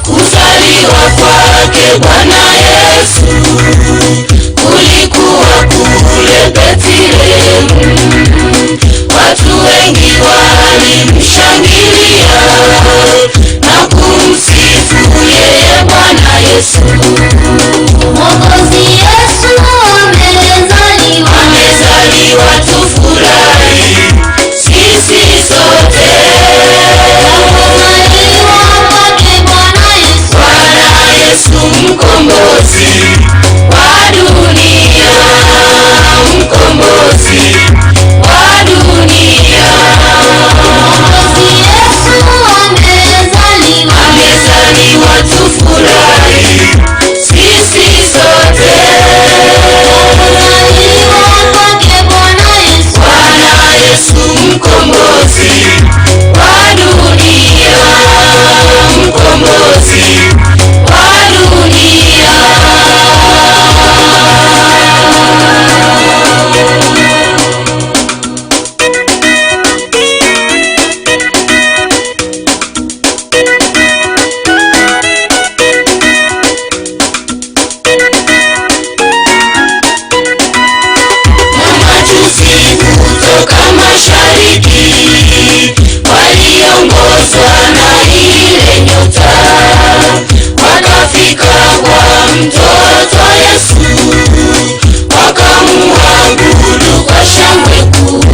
[SPEAKER 4] Kuzaliwa kwake Bwana Yesu kulikuwa kule Bethlehemu. Watu wengi walimshangilia na kumsifu yeye Bwana Yesu.
[SPEAKER 5] Mwokozi Yesu amezaliwa,
[SPEAKER 4] Amezaliwa tufurahi sisi sote.
[SPEAKER 5] kuzaliwa kwake Bwana Yesu,
[SPEAKER 4] Bwana Yesu mkombozi wa dunia, mkombozi wa dunia.
[SPEAKER 5] Mwokozi Yesu amezaliwa,
[SPEAKER 4] Amezaliwa tufurahi sisi sote.
[SPEAKER 5] kuzaliwa kwake Bwana Yesu,
[SPEAKER 4] Bwana Yesu mkombozi wa dunia, mkombozi wa dunia. Mamajusi kutoka mashariki waliongozwa na ile nyota, wakafika kwa mtoto Yesu, wakamuabudu kwa shangwe kuu.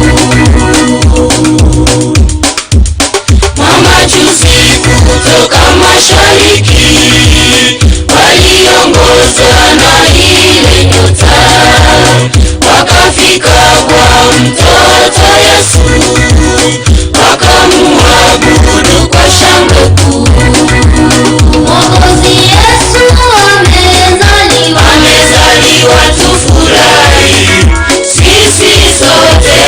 [SPEAKER 4] Mamajusi kutoka mashariki waliongozwa na ile nyota, wakafika kwa mtoto Yesu, wakamuabudu kwa shangwe kuu.
[SPEAKER 5] Mwokozi Yesu amezaliwa,
[SPEAKER 4] Amezaliwa tufurahi sisi sote.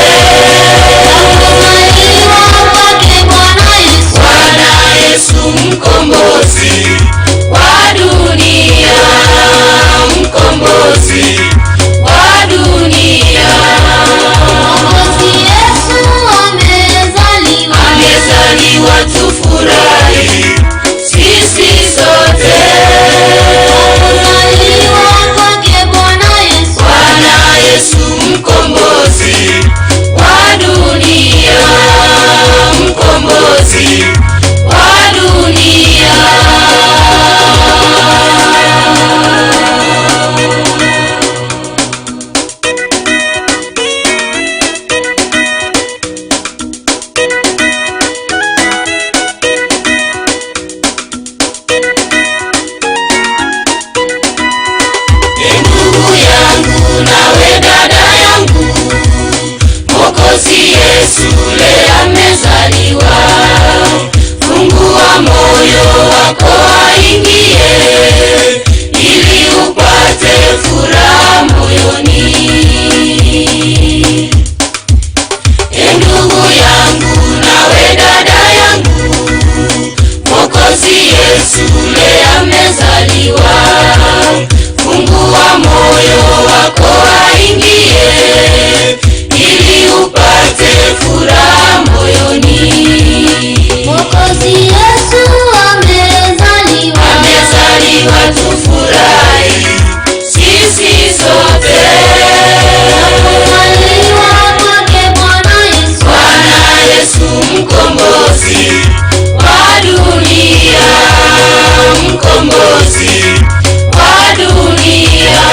[SPEAKER 5] kuzaliwa kwake Bwana Yesu,
[SPEAKER 4] Bwana Yesu mkombozi Yesu leo amezaliwa, fungua moyo wako aingie, ili upate furaha moyoni.
[SPEAKER 5] Mwokozi Yesu amezaliwa,
[SPEAKER 4] Amezaliwa tufurahi sisi sote.
[SPEAKER 5] kuzaliwa kwake Bwana Yesu,
[SPEAKER 4] Bwana Yesu mkombozi wa dunia, mkombozi wa dunia.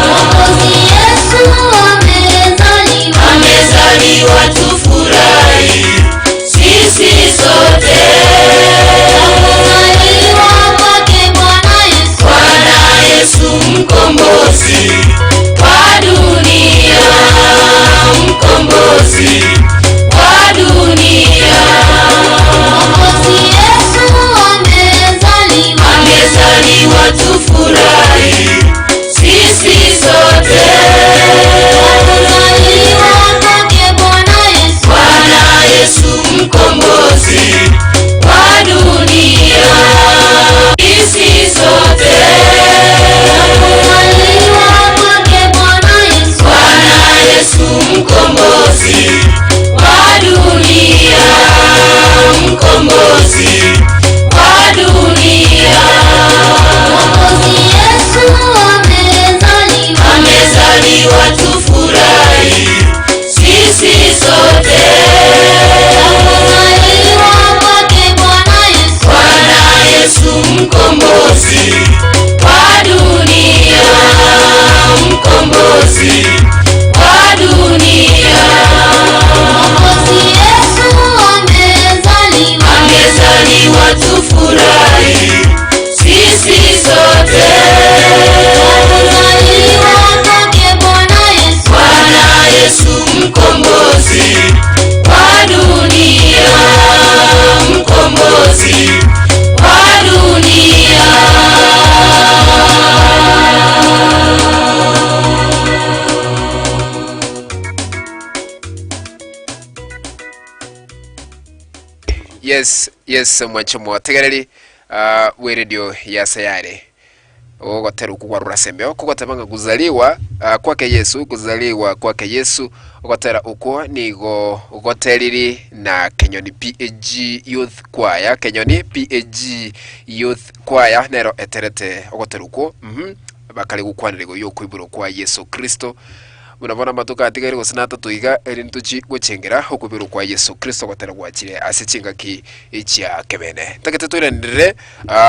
[SPEAKER 5] Mwokozi Yesu amezaliwa,
[SPEAKER 4] Amezaliwa tufurahi sisi sote.
[SPEAKER 5] kuzaliwa kwake Bwana Yesu,
[SPEAKER 4] Bwana Yesu mkombozi wa dunia, mkombozi wa dunia.
[SPEAKER 5] Mwokozi Yesu amezaliwa,
[SPEAKER 4] Amezaliwa tufurahi sisi sote.
[SPEAKER 5] kuzaliwa kwake Bwana Yesu,
[SPEAKER 4] Bwana Yesu mkombozi wa dunia, sisi sote.
[SPEAKER 5] kuzaliwa kwake Bwana Yesu,
[SPEAKER 4] Bwana Yesu mkombozi wa dunia, mkombozi wa dunia.
[SPEAKER 5] Mwokozi Yesu amezaliwa,
[SPEAKER 4] Amezaliwa tufurahi sisi sote.
[SPEAKER 5] kuzaliwa kwake Bwana Yesu,
[SPEAKER 4] Bwana Yesu mkombozi wa dunia, mkombozi wa dunia.
[SPEAKER 5] Mwokozi Yesu amezaliwa,
[SPEAKER 4] Amezaliwa tufurahi sisi sote.
[SPEAKER 5] kuzaliwa kwake Bwana Yesu,
[SPEAKER 4] Bwana Yesu mkombozi wa dunia, mkombozi wa dunia.
[SPEAKER 2] Yes, yes, mwancho mwategereri we radio ya sayare ogotera okugwarura sembeo kogoteba ng'a kuzaliwa kwake Yesu, kuzaliwa kwake Yesu, ogotera okwo nigo goteriri na Kenyoni PAG Youth Choir, Kenyoni PAG Youth Choir nero eterete ogotera okwo, bakare gokwanera igo yokoiborwa kwa Yesu Kristo. Buna bono amatuko atigaire gose natato iga, eri ntochi gochengera okoiborwa kwa Yeso Kristo gotera gwachire ase chingaki chia kebene. Ntagete toiranere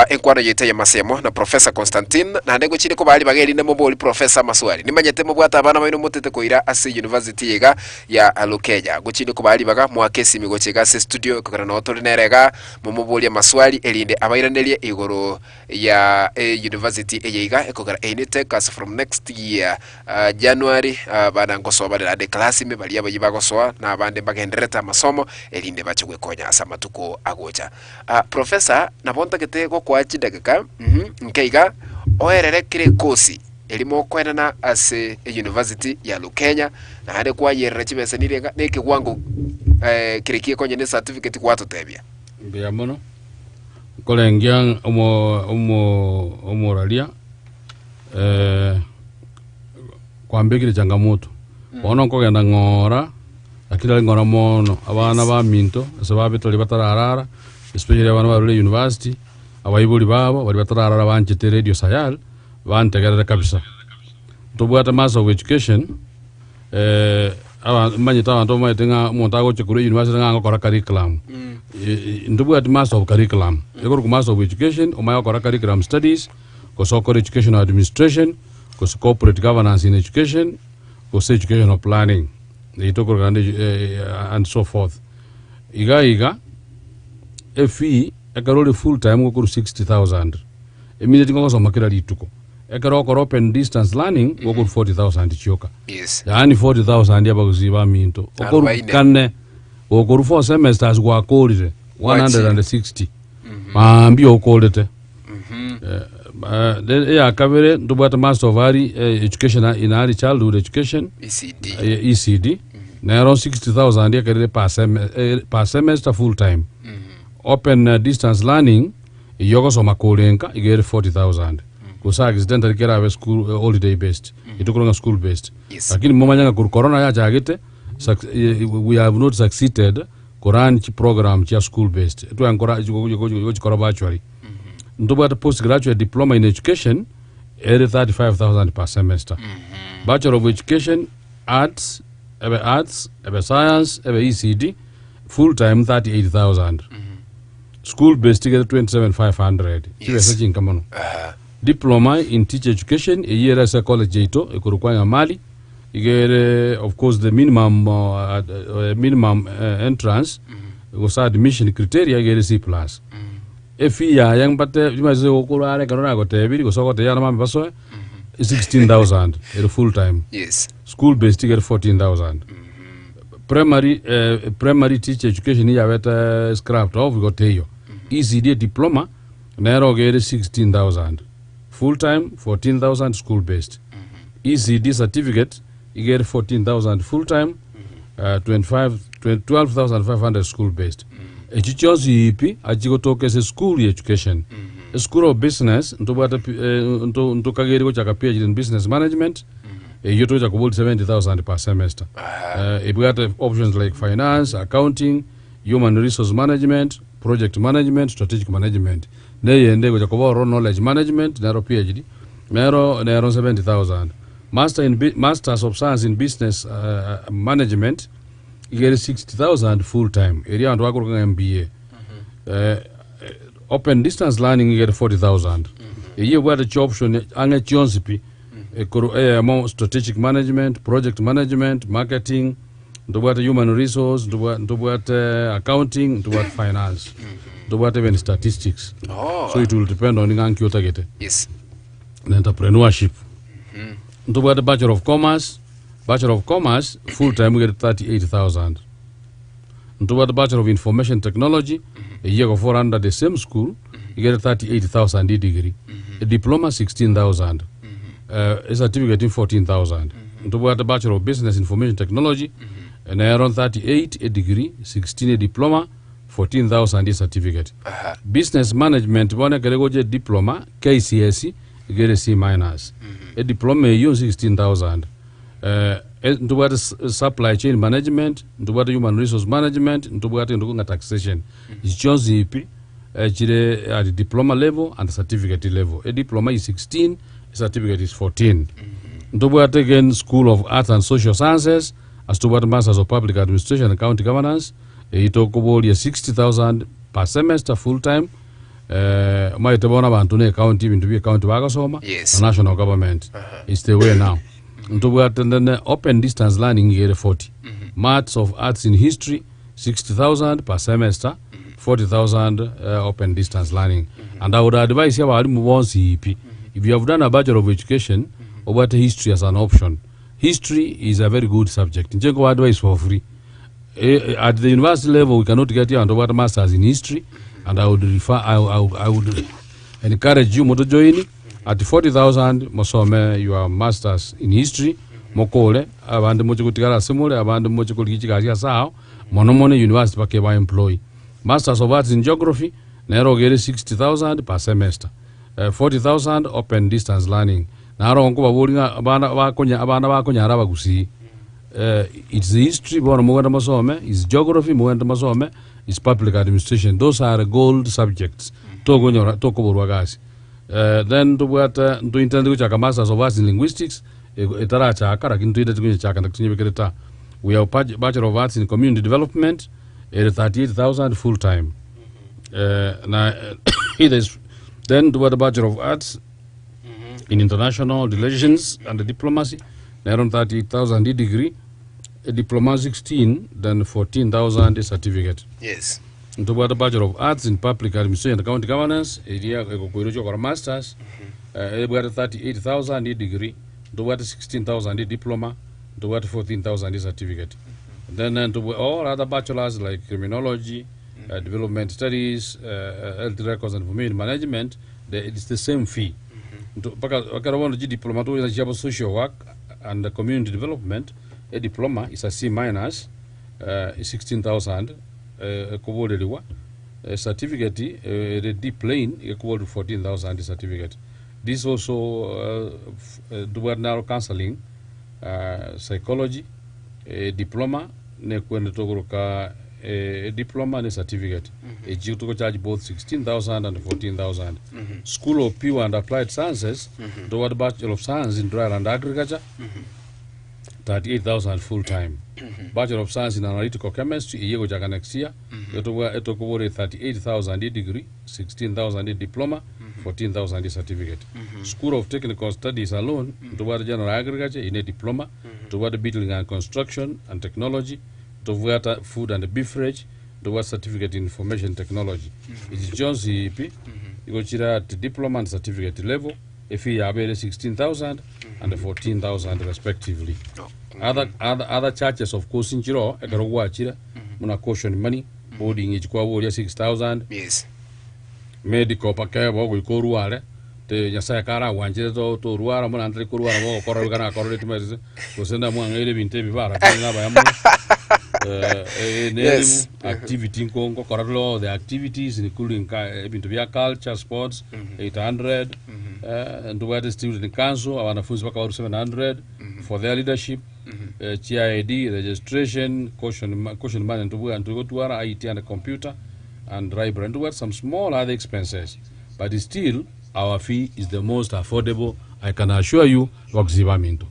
[SPEAKER 2] enkwano yaito y'amasemo na Professor Constantine, naende gochire koba ribaga erinde mobori Professor amaswali. Nimanyete mobwate abana baino motete koira ase university iga ya Lukenya. Gochire koba ribaga moake esimi gocha iga ase studio ekogera noo tore nere iga momoborie amaswali erinde abairanerie igoro ya university eye iga ekogera eine take us from next year January abana ngosoa bare naende eclass ime baria abayia bagosoa na abande mbagendererete amasomo erinde bache gwekonya ase amatuko agocha. Professor nabo ntagete gokoa chidakika nke iga oerere kera ekosi eri mokoenana ase euniversity ya Lukenya naende kwayerera chibesa nirenga na ekewango keria konye ne certificate gwatotebia.
[SPEAKER 3] Mbuya mono, nkorengia omo omo omoraria kwambekire changamoto. Bono nkogenda ng'ora, lakini are ng'ora mono, abana baminto ase babete baria batararara, especially abana barure university, abaibori babo baria batararara banchete Radio Sayal, bantegerere kabisa. Ntobwate Master of Education, manyete abanto bamaete ng'a omonto agocha korwa university ng'a agokora curriculum. Ntobwati Master of Curriculum, ekorokwa Master of Education, omanye gokora Curriculum Studies, gose okore Educational Administration, gose Corporate Governance in Education, gose Educational Planning, eyio tokoroka naende and so forth. Iga iga, efee ekero ore full time gokorwa 60,000, emineti ngogosoma kera rituko. Ekero okora open distance learning, gokorwa 40,000 chioka. Yaani 40,000 abagusii baminto. Okorwa
[SPEAKER 2] Arobaine.
[SPEAKER 3] kane, gokorwa four semesters gwakorire 160. Maambia okorete. Then eya kabere ntobwate Master of Early Education in Early Childhood Education
[SPEAKER 2] ECD.
[SPEAKER 3] ECD nero 60,000 ekerire per, sem per semester full time. Open distance learning. Eyio ogosoma korenka iga ere 40,000. Gose accidentally kerabe school eh, holiday based. Etokorwa ng'a school based.
[SPEAKER 2] Yes.
[SPEAKER 3] Lakini momanye ng'a korwa corona yachagete suc- eh, we have not succeeded korun chiprogram chia school based. Etwankora gochikora virtually. Ntobwate postgraduate diploma in education ere 35,000 per semester. Bachelor of education arts ebe arts ebe science ebe ECD full time 38,000. School based igere 27,500 chibesa
[SPEAKER 2] Yes.
[SPEAKER 3] chinka mono. Diploma in teacher education eyio ere ase college yaito ekorokwa Nyamali igere of course the minimum uh, uh, minimum uh, entrance gose admission criteria igere C plus. Efee yaye mbate chimase gokorwa are ekero nagotebirie gose ogotebia abana bambe basoe 16,000 ere full time.
[SPEAKER 2] Yes.
[SPEAKER 3] School based igere 14,000. Primary, eh, primary teacher education yabete scrapped off igo teiyo. ECD diploma nero ogere 16,000 full time 14,000 school based. ECD certificate igere 14,000 full time 25 12,500 school based. Echi chionsi ipi achigotoka ase school ya education. School of business ntobwate pi- eh, nto- ntokageri gochaka PhD in business management eyio togocha kobori 70,000 per semester. Eh, ebwate options like finance, accounting, human resource management, project management, strategic management. Neyende egocha koba ororo knowledge management nero PhD nero nero 70,000. Master in Bu- Masters of Science in Business uh, Management igere 60,000 full time. Eria abanto bakoroka ng'a MBA. Eh, open distance learning igere 40,000. Eyio ebwate chioption ang'e chionsi pi. Ekoro eyemo strategic management, project management, marketing, ntobwate human resource, ntobwa- ntobwate accounting, ntobwate finance, ntobwate even statistics.
[SPEAKER 2] Oh.
[SPEAKER 3] So it will depend on ng'a nki otagete.
[SPEAKER 2] Yes.
[SPEAKER 3] Na entrepreneurship. Ntobwate bachelor of commerce, bachelor of commerce full time gete 38,000. Ntobwate bachelor of information technology eyio ego fall under the same school igere 38,000 degree. A diploma 16,000. Uh, a certificate 14,000. Ntobwate bachelor of business information technology nero 38 a degree, 16 a diploma, 14,000 a certificate. Business management bono ekere gocha ediploma KCSE igere C minus. Ediploma eyio 16,000. Eh, eh, ntobwate s- supply chain management, ntobwate human resource management, ntobwate egento ng'a taxation. Echi chionsi pi eh, chire at diploma level and certificate level. Ediploma is 16, certificate is 14. Ntobwate again school of arts and social sciences, ase tobwate masters of public administration and county governance, eyio tokoboria 60,000 per semester full time. Eh, omanyete bono abanto na ecounty ebinto bia ecounty bagosoma
[SPEAKER 2] Yes.
[SPEAKER 3] na national government is the way now ntobwate nene open distance learning igere 40 maths of arts in history 60000 per semester 40000 uh, open distance learning and i would advise abarimu bonsi ipi if you have done a bachelor of education obwate history as an option history is a very good subject inche nkoba advise for free Eh, at the university level we cannot get you and masters in history and i would refer I, I, I would encourage you moto join at 40000 mosome your masters in history mokore abande moche gotigara ase more abande moche korigia chigasi ase ao mono mono university bakeba employ masters of arts in geography nero ogere 60000 per semester eh, 40000 open distance learning naro nkobaboria ng'a abana bakonya abana bakonyara abagusii eh, it's history bono mogende mosome is geography mogende mosome is public administration those are gold subjects tokonyora tokoborwa gasi eh, then tobwate ntointende gochaka masters of arts in linguistics e- etarachaka lakini tointende konyechaka nakitinyebekereta ta we have bach- bachelor of arts in community development ere 38000 full time eh, na either is then tobwate bachelor of arts in international relations and diplomacy nero 38000 degree a diploma 16 then 14000 certificate
[SPEAKER 2] Yes.
[SPEAKER 3] ntobwate bachelor of arts in public administration and county governance eria egokoirwa chiokora masters eh, ebwate 38000 degree ntobwate 16000 diploma ntobwate 14000 certificate then eh, ntobwa all other bachelors like criminology uh, development studies uh, uh, health records and information management the, it's the same fee Nto- mpaka ekero bono chidiploma togocha chiabo social work and community development a diploma is a C minus uh, 16000 uh, ekoboreriwa Certificate ere D plain egekoborwa 14,000 certificate. This also ntobwate naro counseling, psychology, diploma nekwende tokoroka diploma ne certificate. Echi togocharge both 16,000 and 14,000. School of Pure and Applied Sciences, ntobwate Bachelor of Science in Dryland Agriculture, 38,000 full time. Bachelor of Science in Analytical Chemistry eye egochaka next year, etobwa etokobora 38,000 degree, 16,000 diploma, 14,000 certificate. School of Technical Studies alone, ntobwate General Agriculture eye ne diploma, ntobwate Building and Construction and Technology, ntobwata Food and Beverage, ntobwate Certificate in Information Technology. Echi chionsi pi, igo chire at diploma and certificate level, efee yabo ere 16,000 and 14,000 respectively. Other, other, other charges of course nchiroo ekero gwachire buna caution money, boarding echi kwaboria 6,000, Medical bakeba ogoika orware, te Nyasaye karagwanchire to torwara buna ntari korwara bogokora goika nakorire timanyeti gose ndamwang'eire ebinto ebi barakire nabaya mono. Eh, eh, ne
[SPEAKER 2] Yes.
[SPEAKER 3] elimu, activity nko nkokora tore all the activities including ka ebinto bia culture, sports, 800, eh, ntobwate student council, abanafunzi bakabarwa 700 for their leadership, eh, CID, registration, caution, ma- caution money ntobwa ntogotwara IT and computer, and library and we some small other expenses but still our fee is the most affordable I can assure you bakusiba aminto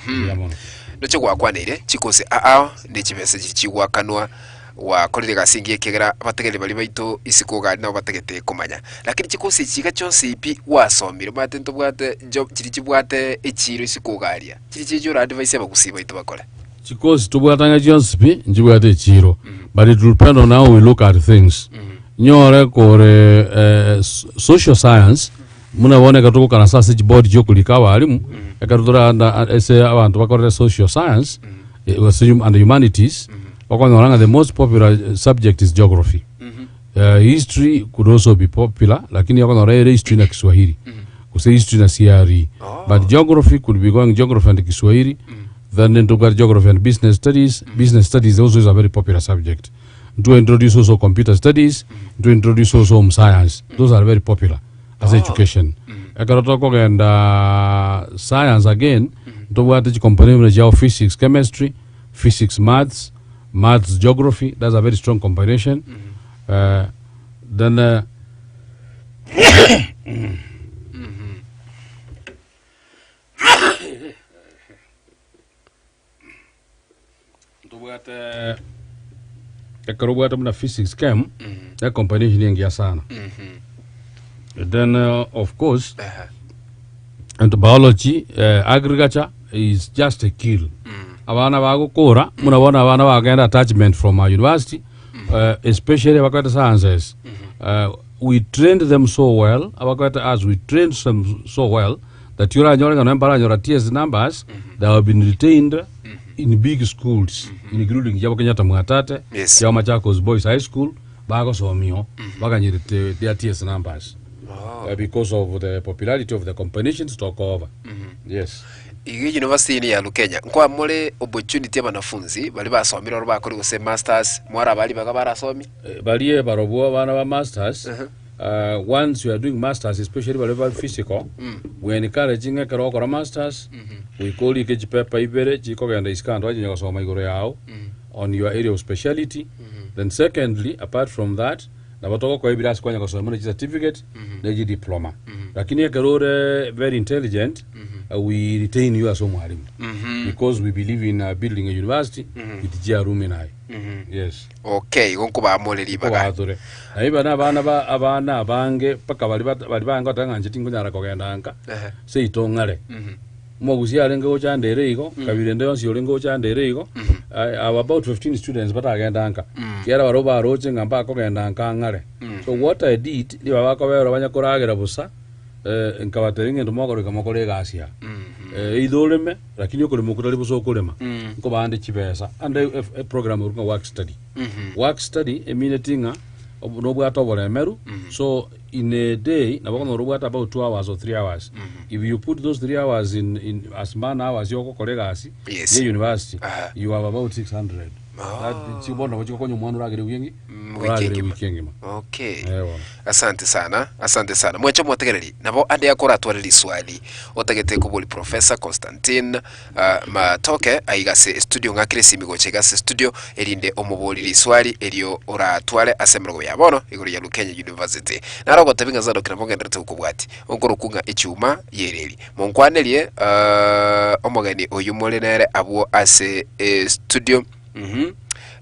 [SPEAKER 3] mbuya mono.
[SPEAKER 2] Noche gwakwaneire chikosi ao ne chibesa chiria chigwakanwa gwakorire egasi engiya ekiagera abategereri baria baito isiko iga nabo batagete komanya. Lakini chikosi echi iga chionsi pi gwasomire omanyete ntobwate job chiria chibwate echiiro isiko iga aria chiria chiria ora advise abagusii baito bakore.
[SPEAKER 3] Chikosi tobwate ang'e chionsi pi nchibwate echiro but it will depend on how we look at things nyore kore eh, social science muna bono ekero togokaransa ase chiboard chiokorika abalimu ekero toranda ase abanto bakorete social science eh, gose and humanities okonyora ng'a the most popular subject is geography Eh, history could also be popular lakini okonyora ere history na Kiswahili gose history na CRE but geography could be going geography and Kiswahili Then ntobwate geography and business studies. Business studies also is a very popular subject. Nto introduce also computer studies, nto introduce also home science. Those are very popular as education. Ekero tokogenda science again, ntobwate chicomponent buna chia physics, chemistry, physics, maths, maths, geography. That's a very strong combination. Then Ntobwate ekero obwate buna physics chem e combination engiya sana then of course and biology agriculture is just a kill abana bagokora buna bono abana bagenda attachment from our university especially abakorete sciences we trained them so well abakorete arts we trained them so well that oranyore ng'a nonya mbaranyora TS numbers they have been retained in big schools including Jomo Kenyatta Mwatate,
[SPEAKER 2] Yes.
[SPEAKER 3] Jomo Machakos Boys High School bagosomio baganyerete their TS numbers because of the popularity of the combinations took over. Yes.
[SPEAKER 2] Iga university eye ya Lukenya nkwamore opportunity abanafunzi baria basomire oro bakore gose masters mwarabaa ribaga barasomie?
[SPEAKER 3] Baria barobwo abana ba masters Once you are doing masters especially baria bare physical, we encourage ng'a ekero ogokora masters, goika orike chipepa ibere chikogenda isiko abanto bachia gosoma igoro yao on your area of speciality. Then secondly, apart from that, nabo togokoa ebirasi kwanya gosoma buna chicertificate ne chidiploma. Lakini ekero ore very intelligent, we retain you ase omwalimu because we believe in building a university with chialumni. Yes.
[SPEAKER 2] Okay, igo nkobamore ribaga.
[SPEAKER 3] Nkobatore. Na iba nabana ba abana abange mpaka baria bat baria bange goteba ng'a inche tinkonyara kogenda nka,
[SPEAKER 2] Ehe.
[SPEAKER 3] seito ng'are. Omogusia arenge gocha ndere igo, kabira ende yonsi orenge gocha ndere igo, I have about 15 students batagenda nka. Ekiagera barabwo baroche ng'a mbakogenda nka ng'are. So what I did, ribaga bakoberwa banya koragera bosa, nkabatebia ng'a intwe mogoroka mokore egasi aa. Either oreme, lakini okorema okwo tari bosa okorema, nkobande chibesa. Ande eprogram erokwa ng'a work study. Work study emineti ng'a ob- nobwate oboremeru, so in a day nabo okonyora obwate about 2 hours or 3 hours. If you put those 3 hours in, in as man hours yogokora egasi
[SPEAKER 2] Yes.
[SPEAKER 3] ya university,
[SPEAKER 2] Aha.
[SPEAKER 3] you have about 600. That chi bono nabo chigokonya omwana oragere ewiki engi
[SPEAKER 2] Mm, wiki
[SPEAKER 3] oragere
[SPEAKER 2] engima.
[SPEAKER 3] ewiki engima.
[SPEAKER 2] Okay.
[SPEAKER 3] Eh bono.
[SPEAKER 2] Asante sana, asante sana. Mwanche omotegereri, nabo ande akoratware riswali otagete kobori Professor Constantine ah, Matoke aiga ase studio ng'akere esimi gocha iga ase studio erinde omobori riswali erio oratware ase emerogo ya bono igoro ya Lukenya University. Naro ogotebi ng'a Zadok nabo ngenderete gokobwati onkoroku ng'a echuma yereri. Monkwanerie ah, omogeni oyio more nere abwo ase estudio. Mhm.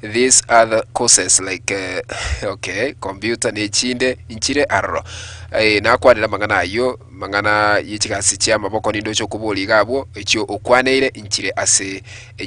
[SPEAKER 2] These other courses like eh, okay, computer ne echinde nchire aroro. Eh, nakwanire amang'ana ayio, mang'ana ye chigasi chia amaboko ninde oche okoboria iga abwo, echio okwaneire nchire ase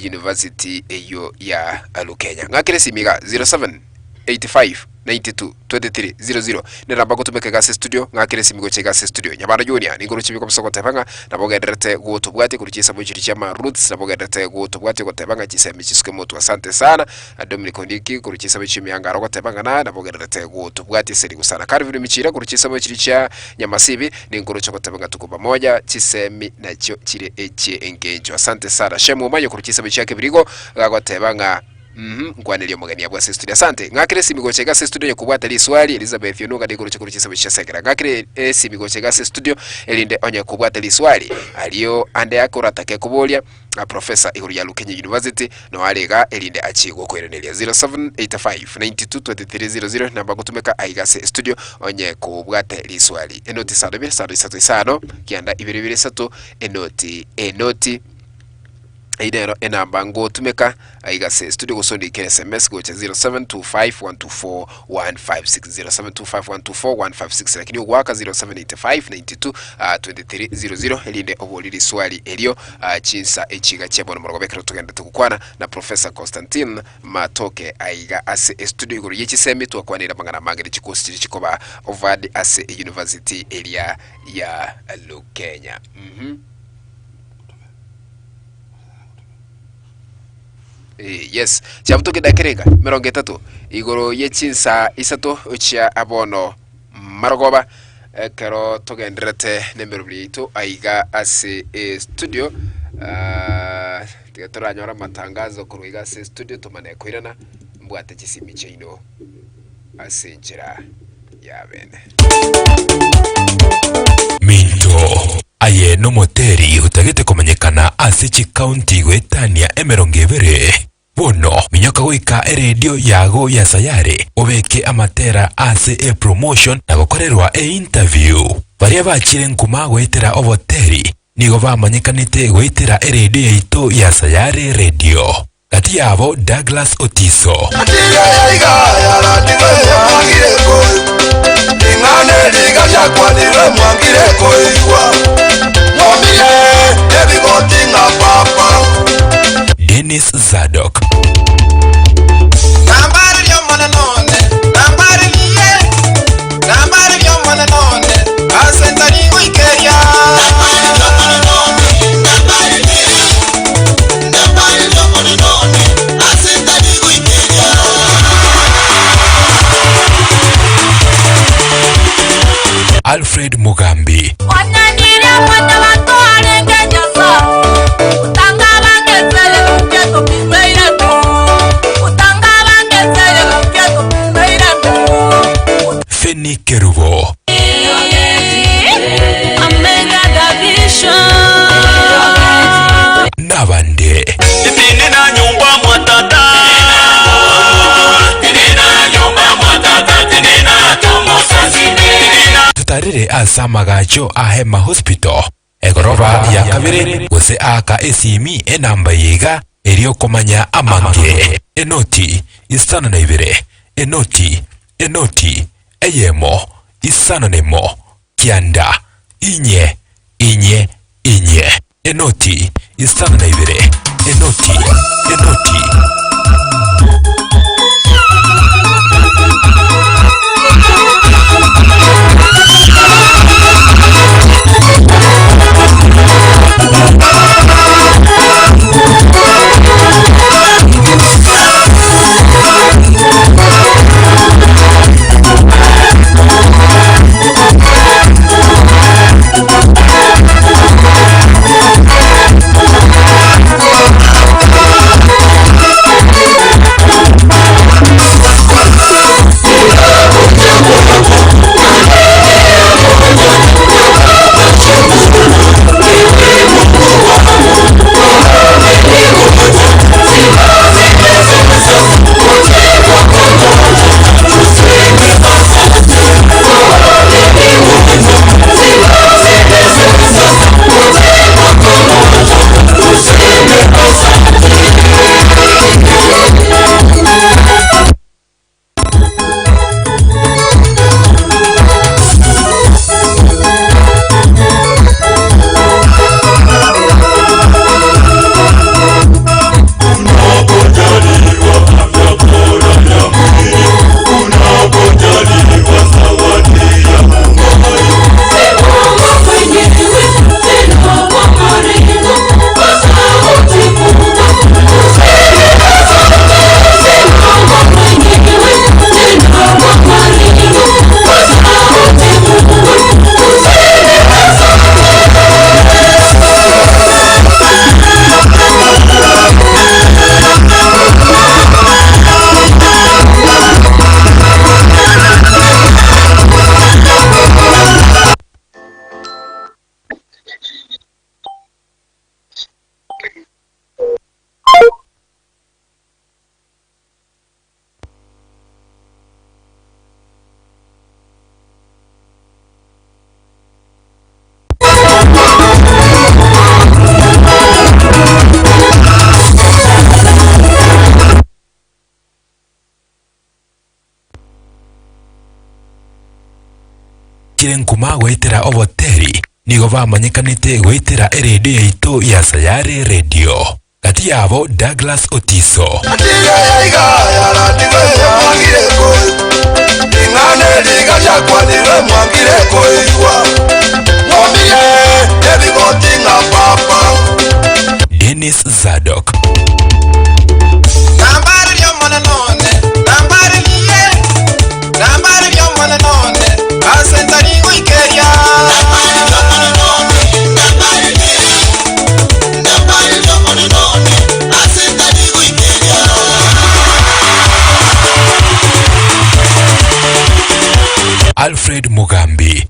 [SPEAKER 2] university eyio ya Lukenya. Ng'akere esimi iga 07 85 92 23 00 Neramba gotumeka iga ase studio, ng'akere esimi gocha iga ase studio. Nyabaro Junior, nigo oroche bikobisa goteba ng'a nabo ogendererete gotobwatia korwa chinsemo chiria chi'ama roots, nabo ogendererete gotobwatia goteba ng'a chisemi chisuke motwe. Asante sana. Dominic Ondieki korwa chinsemo chi'emiangaro ogoteba ng'a naye nabo ogendererete gotobwatia ase rigo sana. Calvin Michira korwa chinsemo chiria chia Nyamasibi, ninkoroche goteba ng'a tuko pamoja, chisemi nachio chire echie engencho. Asante sana. Shem Omanyo korwa chinsemo chia Kebirigo, gagoteba ng'a. Uhum, nkwanerie omogeni abwo ase estudio. Asante. Ng'akere esimi gocha iga ase estudio onye kobwate riswali, Elizabeth Onuga nigo oroche korwa chinsemo chia Segera. Ng'akere esimi gocha iga ase estudio erinde onye kobwate riswali ario ande ake oratake koboria Professor igoro ya Lukenya University no are iga erinde achie gokoiraneria. 0785 92 23 00 namba gotumeka aiga ase estudio onye kobwate riswali. Enoti isano ibere isano isato isano kianda ibere ibere isato enoti enoti. Eyio nero enamba ngotumeka aiga ase studio gose ondikere sms gocha 0725124156 0725124156 lakini ogoaka 078592 ah, 2300 erinde obori riswali erio ah, chinsa echiga chia bono morogoba ekero togenderete gokwana na Professor Constantine Matoke aiga ase estudio igoro ye chisemi twakwanire amang'ana amange ne chikosi chiria chikoba offered ase university eria ya Lukenya. Mhm. Eh, yes chiabutoka edakika enga emerongo etato igoro ye chinsa isato chia bono marogoba ekero togendererete nemeroberi yaito aiga ase estudio ah, tiga toranyore amatangazo korwa iga ase estudio tomane koirana mbwate chisimi chiaino ase enchera ya bene.
[SPEAKER 1] Minto, aye nomoteri otagete komanyekana ase chikaunti goetania emerongo ebere? Bono minyoka goika eredio yago ya Sayare obeke amatera ase epromotion na gokorerwa einterview. Baria bachire nkuma goetera oboteri nigo bamanyekanete goetera eredio yaito ya Sayare Radio. Gati yabo Douglas Otiso. Dennis Zadok. Alfred Mugambi. Fenny Kerubo. Nabande. Totarire ase amagacho a Hema Hospital, egoroba ya kabere, gose aaka esimi enamba eye iga erio komanya amange. Enoti isano na ibere, enoti, enoti, eyemo, isano nemo, kianda, inye, inye, inye. Enoti, isano na ibere, enoti, enoti. bachire nkuma goetera oboteri nigo bamanyekanete goetera eredio yaito ya Sayare Radio. Gati yabo Douglas Otiso. Dennis Zadok. Alfred Mugambi.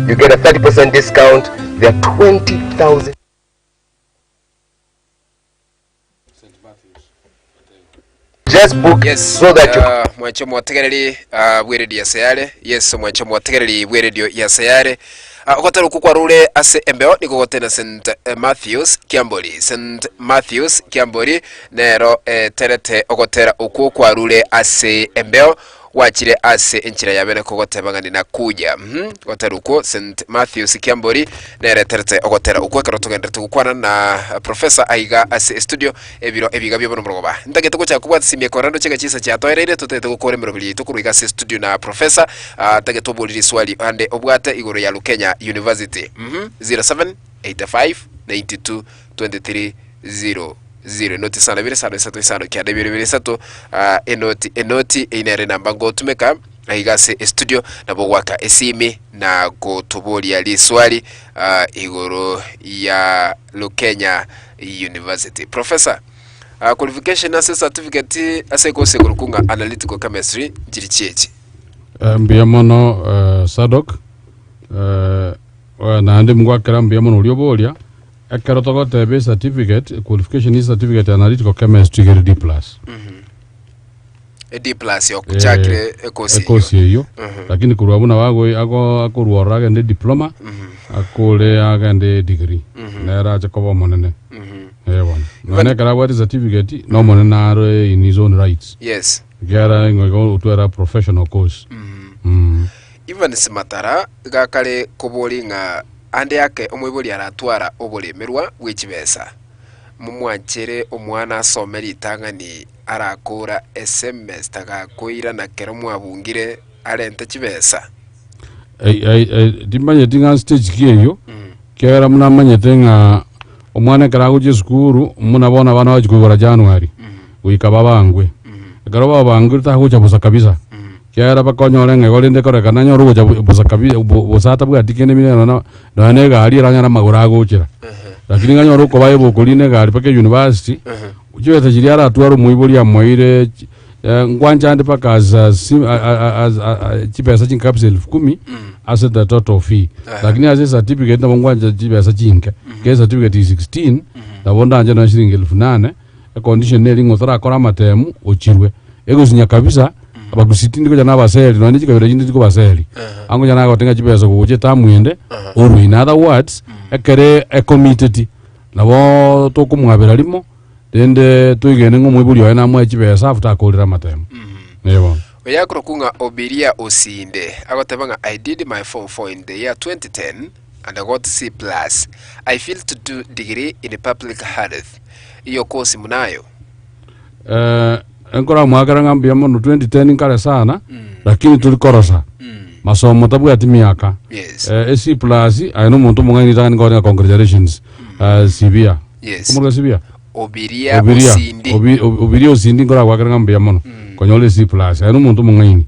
[SPEAKER 6] You get a 30% discount. There are 20,000. Just book
[SPEAKER 2] Yes,
[SPEAKER 6] so that you
[SPEAKER 2] mwanche omotegereri bw'eredio ya Sayare. Yes, omwanche omotegereri bw'eredio ya Sayare. Ogotera okwo kwarure ase embeo nigo gotena St Matthews Kiambori. St Matthews Kiambori nero eterete ogotera okwo kwarure ase embeo Gwachire ase enchera ya bene kogoteba ng'a ninakuja. Mhm. Gotera okwo St. Matthews Kiambori nereterete ogotera okwo ekero togenderete gokwana na Professor aiga ase estudio ebiro ebiga bia bono morogoba. Ntagete gochaka kobwata esimi ekorera ndoche ng'a chinsa chiatoereire totagete gokora emeroberi yaito korwa iga ase estudio na Professor ah, ntagete oborie riswali ande obwate igoro ya Lukenya University. Mhm. 07 85 92 23 00 enoti isano ibere isano isato isano kianda ibere ibere isato ah, enoti enoti eyio nere enamba ngotumeka aiga ase estudio nabo ogwaka esimi na gotoboria riswali ah, igoro ya Lukenya University. Professor, ah, qualification ase certificate ase ekosi ekorokwa ng'a analytical chemistry nchiri chiechi?
[SPEAKER 3] Eh, mbuya mono eh, Sadok eh, eh, naende ngwakera mbuya mono oria oboria Ekero togoteba ecertificate, equalification ye certificate ya analytical chemistry iga ere D plus.
[SPEAKER 2] E D plus yochakire ekosi eyio.
[SPEAKER 3] Ekosi eyio. Lakini korwa buna bago ago akorwa ororo agende diploma, akore agende degree. Nere ache koba omonene. Eh bono. Nonya ekero abwate certificate, na omonene are in his own rights.
[SPEAKER 2] Yes.
[SPEAKER 3] Ekiagera ng'a igo otware professional course. Mm.
[SPEAKER 2] Evans Matara iga akare koboria ng'a ande ake omoibori aratwara oboremerwa bwe chibesa, momwanchere omwana asome ritang'ani arakora esemester gakoirana kero mwabungire arente chibesa.
[SPEAKER 3] Ai- ai- ai, timanyeti ng'a stage ki eyio ekiagera buna manyete ng'a omwana ekero agochia esukuru buna bono abana bagochia koigora January goika babangwe. Ekero babangire tagocha bosa kabisa. Ekiagera bakonyore ng'a igo rende ekorekana anyore ogocha bo- bosa kabi bo- bosa atabwati kende buna nonya nonya na egari eranyore amagoro agochera. Lakini ng'a anyore okoba able korina egari mpaka university, chibesa chiria aratware omoibori amoire chi nkwancha ande mpaka as a sim a- a- as a- a- chibesa chinke kabisa elfu kumi ase the total fee. Lakini ase ecertificate nabo nkwancha chibesa chinke, ekero ecertificate is 16, nabo ndanche nonya shilingi elfu nane. Econdition neri ng'a otarakora amatemu ochirwe. Egosinya kabisa, abagusii tindi konya nabaseri nonya ne chikabira chinde tikobaseri. Angonya nagote ng'a chibesa gogocha etamu ende, orwe. In other words, ekere ecommittedi, nabo tokomwabera rimo, rende toigene ng'a omoibori oye namoe chibesa after akorire amatemu. Eh bono.
[SPEAKER 2] Oyo akorokwa ng'a Obiria Osinde, agoteba ng'a I did my form four in the year 2010 and I got C plus. I feel to do degree in public health. Iyo kosi munayo.
[SPEAKER 3] Eh, nkoramoakera ng'a mbuya mono 2010 nkare sana lakini tori korosa masomo tabwati miaka
[SPEAKER 2] Yes.
[SPEAKER 3] eh, e C plus aye nomonto omong'aini tang'ani nkore ng'a congratulations eh, Sibia
[SPEAKER 2] Yes.
[SPEAKER 3] Omoroka Sibia
[SPEAKER 2] Obiria
[SPEAKER 3] Obiria
[SPEAKER 2] Osindi.
[SPEAKER 3] Obi- Obi- Obiria Osindi nkoragoakera ng'a mbuya mono konyora e C plus aye nomonto omong'aini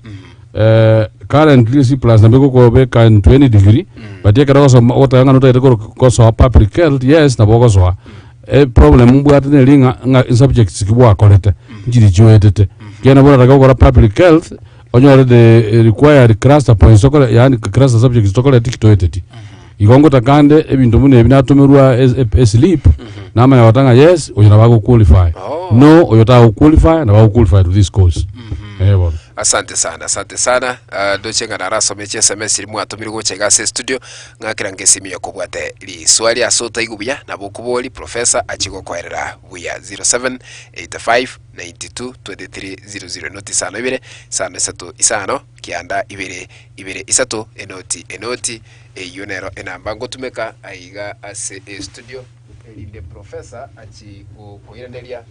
[SPEAKER 3] Eh, currently C plus nabo egokobeka into any degree but ekero ogosoma ogoteba ng'a notagete koro- gosoa public health yes nabo ogosoa Eproblem mbwate neri ng'a ng'a esubjects ki bwakorete nchiri chioetete. Ekiagera nabo oratake gokora public health onyore the required cluster points tokore yaani cluster subjects tokoreti ki toeteti. Igo ngotaka ande ebinto buna ebi natomerwa es- eslip namanya goteba ng'a yes oyo nabo agoqualify
[SPEAKER 2] Oh.
[SPEAKER 3] no oyo tagoqualify nabo agoqualify to this course. Eh bono.
[SPEAKER 2] Asante sana, asante sana. Ah, ndoche ng'a narasome chi SMS chiria mwatomire gocha iga ase estudio. Ng'akera ngesimi yokobwate riswali ase otaigwe buya, nabo okobori professor achie gokoerera buya 0785922300 enoti isano ibere isano isato isano kianda ibere ibere isato enoti enoti eyio nero enamba ngotumeka aiga ase estudio erinde professor achie gokoiraneria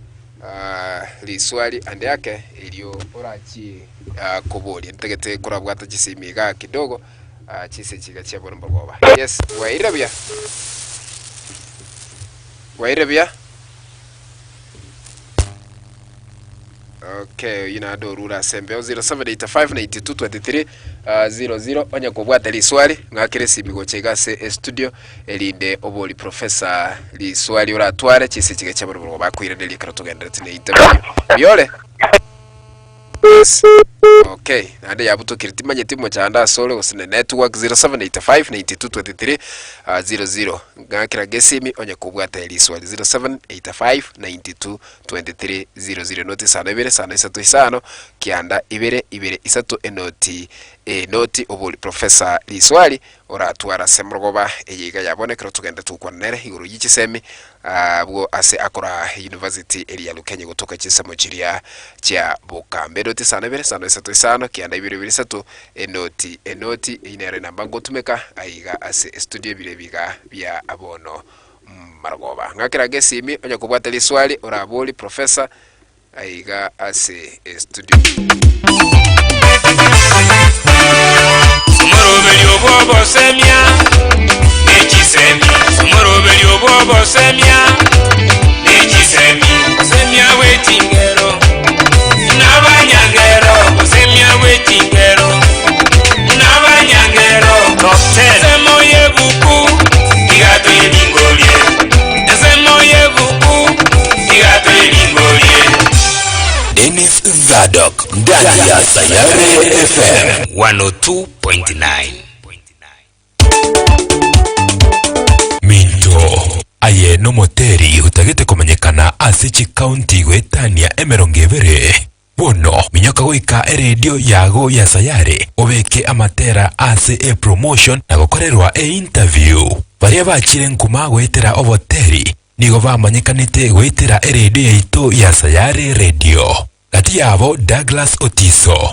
[SPEAKER 2] riswali ande ake erio orachie koboria. Ntagete korabwata chisimi igaa kidogo. Ah, chinse chiga chia bono mbogoba. Yes, bwairire buya. Bwairire buya. Okay, oyio naende orure ase embeo 07859223 00 onye kobwate riswali ng'akere esimi gocha iga ase estudio erinde obori professor riswali oratware chinse chiga chia bono mbogoba akoiraneria ekero togenderete ne interview. Biyore. Yes. Okay, naende yabutokire timanyeti mochando ase ore gose ne network 0785 92 23 00 ng'akera gesimi onye kobwate riswali 0785 92 23 00 noti isano ibere isano isato isano kianda ibere ibere isato enoti enoti obori professor riswali oratware ase morogoba eye iga ya bono ekero togende togokwana nere igoro ye chisemi abwo ase akora university eria ya Lukenya gotoka chinsemo chiria chia bokambe. Enoti isano ibere isano isato isano kianda ibere ibere isato enoti enoti eyio nero enamba ngotumeka aiga ase estudio ebire ebiga bia bono marogoba. Ng'akera gesimi onye kobwate riswali orabori professor Aiga ase estudio.
[SPEAKER 7] Omoroberio bw'obosemia ne chisemi, Omoroberio bw'obosemia ne chisemi, Osemia bwe chingero n'abanyangero, Osemia bwe chingero n'abanyangero, Ensemo y'ebuku iga toyeningorie, Ensemo y'ebuku Tiga toyeningorie.
[SPEAKER 1] Dennis Zadok ndani ya Sayare FM.
[SPEAKER 7] 102.9.
[SPEAKER 1] Minto aye nomoteri otagete komanyekana ase chikaunti goetania emerongo ebere Bono minyoka goika eredio yago ya Sayare obeke amatera ase epromotion na gokorerwa einterview. Baria bachire nkuma goetera oboteri nigo bamanyekanete goetera eredio yaito ya Sayare Radio. Gati yabo Douglas Otiso.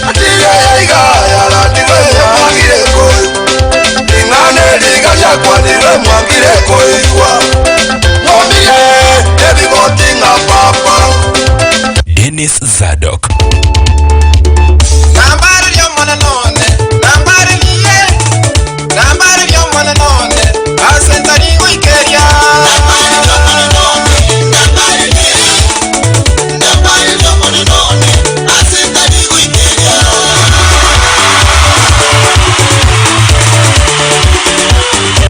[SPEAKER 1] Dennis Zadok.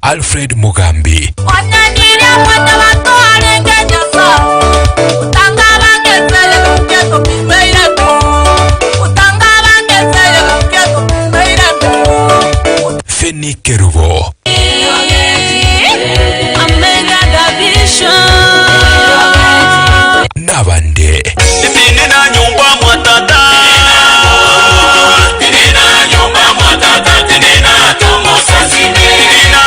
[SPEAKER 1] Alfred Mugambi. Fenny Kerubo. Nabande.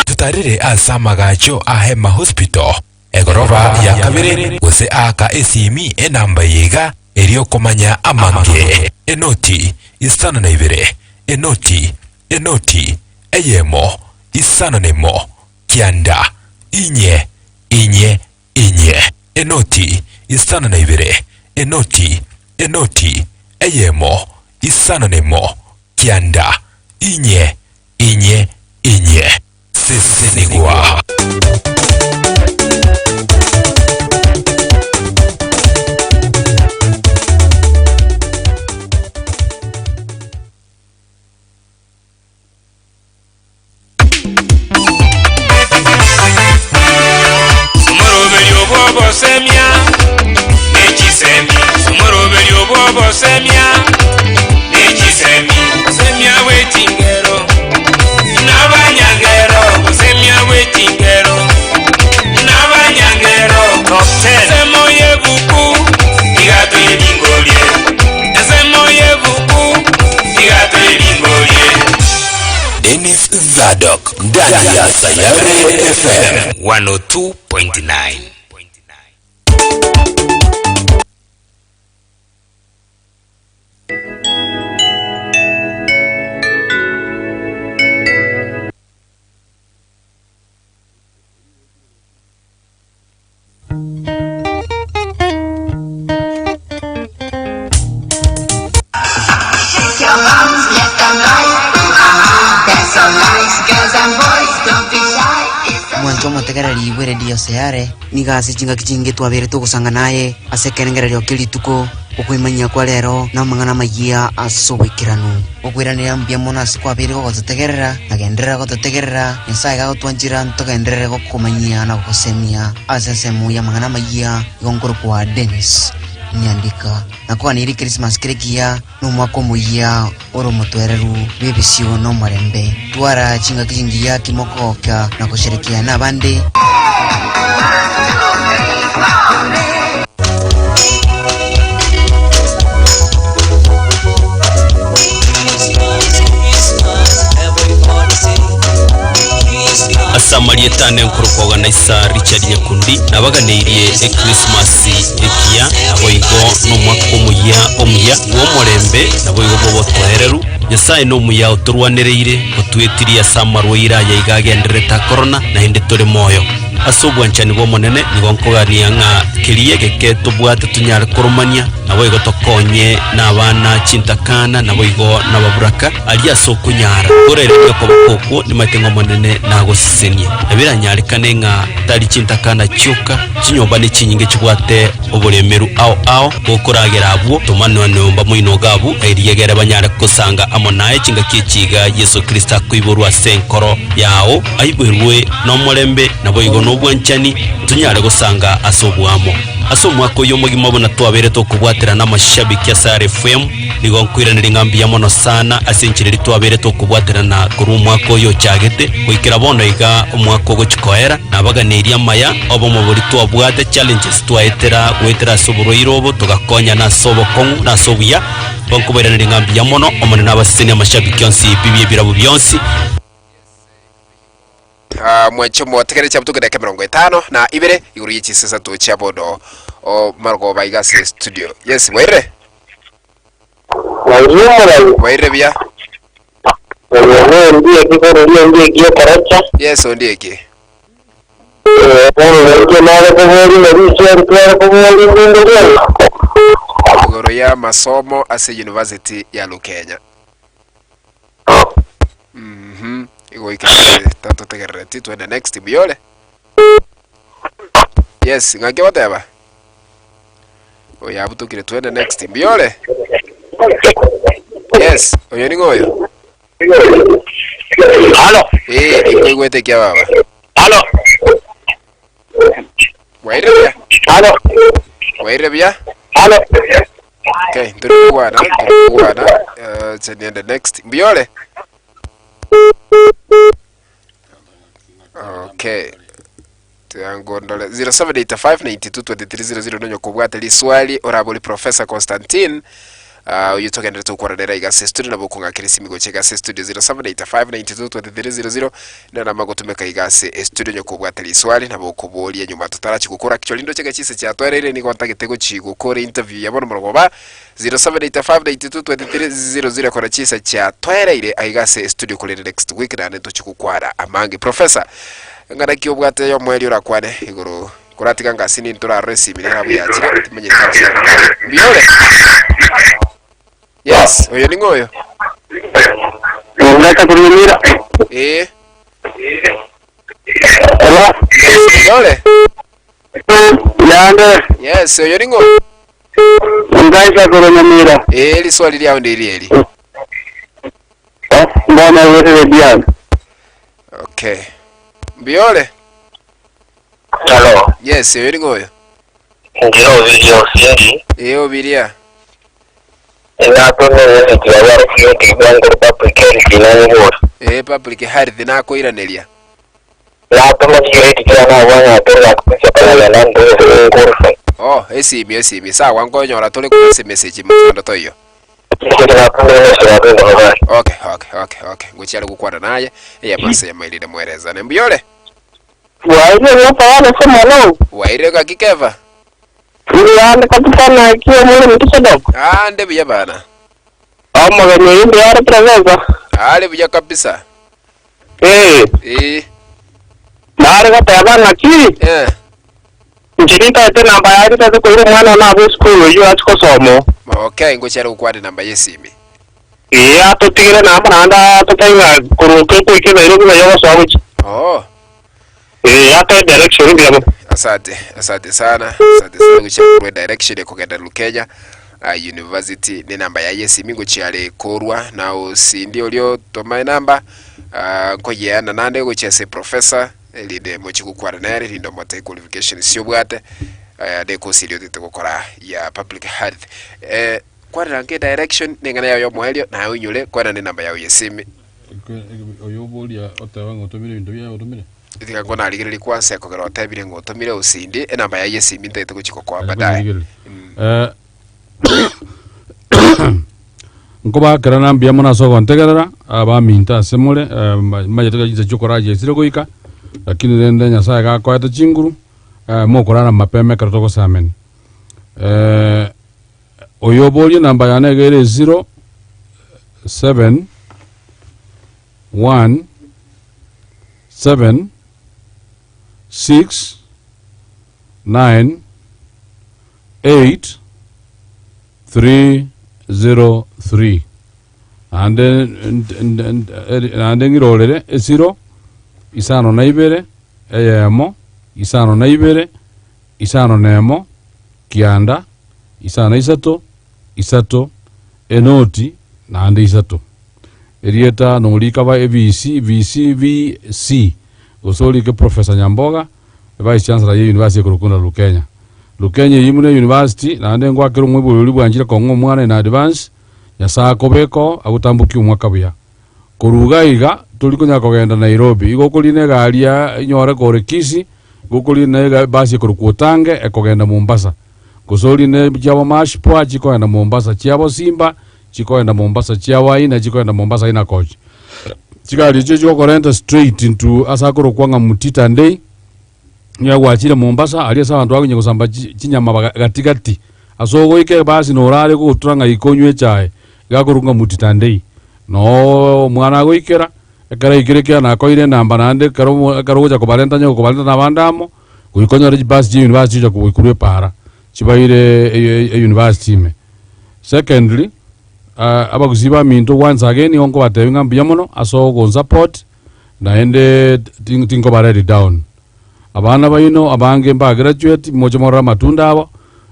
[SPEAKER 1] Totarire ase amagacho a Hema Hospital, egoroba ya kabere, gose aaka esimi enamba eye iga erio komanya amange. Enoti isano na ibere, enoti, enoti, eyemo, isano nemo, kianda, inye, inye, inye. Enoti isano na ibere, enoti, enoti, eyemo, isano nemo, kianda, inye, inye, inye. Sesenigwa.
[SPEAKER 7] Omoroberio bw'obosemia ne chisemi, Omoroberio bw'obosemia ne chisemi, Osemia bwe chingero n'abanyangero, Osemia bwe chingero n'abanyangero, Ensemo y'ebuku iga toyeningorie, Ensemo y'ebuku iga toyeningorie.
[SPEAKER 1] Dennis Zadok ndani ya Sayare FM.
[SPEAKER 7] 102.9.
[SPEAKER 8] Mwanche omotegereri bw'eredio Sayare, nigo ase chingaki chinge twabeire togosanga naye ase ekerengererio kia rituko, okoimanyia kwa rero na amang'ana amayia ase oboikeranu. Okoiraneria mbuya mono ase kwabeire gogototegerera, na genderera gototegerera, Nyasae gagotwanchera ntogenderere gokomanyia na gogosemia ase ensemo y'amang'ana amayia, igo nkorokwa Dennis. Nyandika. Nakwanire Christmas kere ekiya na omwaka omoyia ore omotoereru bw'ebisio na omorembe. Twara chingaki chingiya kimokogoka na gosherekea nabande.
[SPEAKER 9] Ase amarieta ane nkorokwa Naisa Richard Nyakundi, nabaganeirie Ekrismasi ekiya, naboigo nomwaka omoyia omuya bw'omorembe, naboigo bw'obotoereru. Nyasae nomuya otorwanereire, otwetirie ase amarwaire aya iga agendererete a korona, naende tore moyo. Ase obwanchani bw'Omonene nigo nkogania ng'a keria egeke tobwate tonyare koromania, naboigo tokonye nabana chintakana, naboigo nababuraka, aria ase okonyara. Korairarie okoboko okwo, nimanyete ng'a Omonene nagosesenie. Na biranyarekane ng'a tari chintakana chioka, chinyomba nechinyinge chibwate oboremeru ao ao, gokoragera abwo, toma nyomba moino iga abwo, erio egere banyare gosanga amo naye chingaki echi iga Yeso Kristo akoiborwa ase enkoro yao, aiborwe nomorembe, naboigo nobwanchani, tonyare gosanga ase oboamo. Ase omwaka oyio omogima buna twabeire tokobwaterana amashabiki ase RFM, nigo nkoiraneria ng'a mbuya mono sana ase enchera eria twabeire tokobwaterana korwa omwaka oyo ochagete goikera bono iga omwaka ogochia koera. Nabaganeirie amaya, obomo boria twabwate, challenges twaetera goetera ase oborwaire obo, togakonyana ase obokong'u na ase obuya. Nigo nkobairaneria ng'a mbuya mono, Omonene abasesenie amashabiki onsi pi bi'ebirabo bionsi.
[SPEAKER 2] Ah, mwanche motegere chiabutoke dakika emerongo etano na ibere igoro ye chinsa chia bono o marogoba iga ase studio. Yes, bwairire?
[SPEAKER 10] Wairire omorai?
[SPEAKER 2] Bwairire buya.
[SPEAKER 10] Oyo nondieki korwa ondieki okorocha.
[SPEAKER 2] Yes, ondieki.
[SPEAKER 10] Eh, bono nainche nare koboria na risiori tware koboria rinde riaye.
[SPEAKER 2] Igoro ya masomo ase University ya Lukenya. Mhm. Igo ikere tatotegerereti twende next buyore. Yes, ng'aki ogoteba? Oyo abutokire twende next mbuyore. Yes, oyo ning'o oyo?
[SPEAKER 10] Halo,
[SPEAKER 2] Eh, inkoigwete ekia baba.
[SPEAKER 10] halo,
[SPEAKER 2] Bwairire buya?
[SPEAKER 10] halo,
[SPEAKER 2] Bwairire buya?
[SPEAKER 10] halo.
[SPEAKER 2] Okay, nturi kugwana, nturi kugwana. Eh, acha niende next. Mbuyore? Okay. Tiangondore 0785922300 nonye kobwate riswali orabori Professor Constantine uh, oyo togenderete gokwananera iga ase studio nabo okong'akera esimi gocha iga ase studio 0785922300 nere gotumeka iga ase studio onye kobwate riswali nabo okoboria nyuma totarachi gokora actually ndoche iga chise chiatwereire nigo ntagete gochi gokora interview ya bono morogoba 0785922300 kora chisa chiatwereire aiga ase studio korende next week naende ntochi gokwana amange. Professor, ng'ana ki obwate yomoerio orakwane igoro koratiga ngasi ninto orarore esimi nere abwo yachire timanyeti ase mbuya ore? Yes, oyo ning'o oyo?
[SPEAKER 10] Ndaka kurumira.
[SPEAKER 2] Ee,
[SPEAKER 10] Hello.
[SPEAKER 2] mbuya ore?
[SPEAKER 10] Yande.
[SPEAKER 2] Yes, oyo ning'o?
[SPEAKER 10] Ndaisa kurumira.
[SPEAKER 2] Ee, riswali riao ndiri eri.
[SPEAKER 10] Mbona wewe bian.
[SPEAKER 2] Okay. Mbuya ore?
[SPEAKER 10] Hello.
[SPEAKER 2] Yes, oyo ning'o oyo?
[SPEAKER 10] Ndiro video sindi.
[SPEAKER 2] Ee, obiria.
[SPEAKER 10] Inatumire ya yeti bwangu public health inangura.
[SPEAKER 2] Ee, public health nakoiraneria.
[SPEAKER 10] Natuma chigireti chana bwana tena kuchapana na ndio ngurfa.
[SPEAKER 2] Oh, esimi esimi sawa nkonyora tore kose message muchando toiyo. Okay, okay, okay, okay. Ngochiare gokwana naye eyamase yamairire mwerezane. Mbuyore?
[SPEAKER 10] Waire nopawale somono.
[SPEAKER 2] Waire gaki Keva?
[SPEAKER 10] Ndiyande kabisa na kiyo muri mtisadok.
[SPEAKER 2] Ah, nde buya bana.
[SPEAKER 10] Omogeni ndi yare professor.
[SPEAKER 2] Ali buya kabisa.
[SPEAKER 10] Eh,
[SPEAKER 2] Eh,
[SPEAKER 10] nare goteba ng'aki
[SPEAKER 2] eh.
[SPEAKER 10] nchiritaete namba yaritete koira omwana one abwo esukuru eywo achi kosomo.
[SPEAKER 2] Okay, ngochiare gokwana namba yesimi.
[SPEAKER 10] Ee atotigire namba naende atotenga koruka ekoika Nairobi naye ogosoa gochi.
[SPEAKER 2] Oh,
[SPEAKER 10] Ee atoe direction buya mono.
[SPEAKER 2] asante, asante sana. Asante sana gochia korwa direction ekogenda Lukenya uh, University ne namba yaye esimi ngochiare korwa na osindi orio toma enamba uh, nkoyeana nande gochia ase professor erinde mochi gokwana nere erinde omote qualification siobwate. Na ekosi eria otagete gokora ya public health. Kwarera nka edirection na eng'ana yao ya omoerio naye oinyore koenana enamba yao ya esimi.
[SPEAKER 3] Oyo oboria oteba ng'a otomire ebinto biaye otomire?
[SPEAKER 2] Tiga nko narigereria kwansa ekogera otebire ng'a otomire osindi enamba yaye ya esimi ntagete gochia gokoa baadaye.
[SPEAKER 3] Eh, Nkobakerana mbuya mono ase ogontegerera, abaminto ase more, eh, manyete ng'a chinsa chiokoraria esire goika, lakini rende Nyasaye gakoete chinguru, eh, mokorara mapema ekero togosamenia. Eh, oyo oborie enamba yane iga ere zero, seven, one, seven, six, nine, eight, 3 0 3 Naende naende ng'irorere esiro isano na ibere, eyemo, isano na ibere, isano na emo, kianda, isano na isato, isato, enoti, naende isato. Erieta norikaba ebc bc vc gose orike Professor Nyamboga, Vice Chancellor ye university ekorokwa buna Lukenya. Lukenya eyio buna university naende ngoakera omoibori oria bwanchire kong'a omwana in advance, Nyasae akobeke oo agotambokie omwaka buya. Korwa iga iga tori konya kogenda Nairobi, igo okorina egari ya inyore kore Kisii, igo okorina ega ebasi ekorokwa Otange ekogenda Mombasa. Gose orine chiabo Mashpoa chikogenda Mombasa, chiabo Simba chikogenda Mombasa, chiabo Aina chikogenda Mombasa Aina Coach. Chigari echio chigokorenta straight into ase akorokwa ng'a Mutita Ndei, nigo gwachire Mombasa aria ase abanto bakonya gosamba chi- chinyama baga gati gati. Ase ogoika ebasi norare gotura ng'a ika onywe echae, iga akorokwa ng'a Mutita Ndei. Noo omwana agoikera, ekero aikire ekiagera nakoeire enamba naende ekero omo ekero ogocha kobarenta onye gokobarenta na abande amo, goika onyore chibasi chia university chigocha koikorwa epaara, chibaire e- e- university ime. Secondly, abagusii baminto once again nigo nkobatebia ng'a mbuya mono ase ogonsupport, naende tin- tinkoba let down. Abana baino abange mbagraduate, moche morore amatunda abo,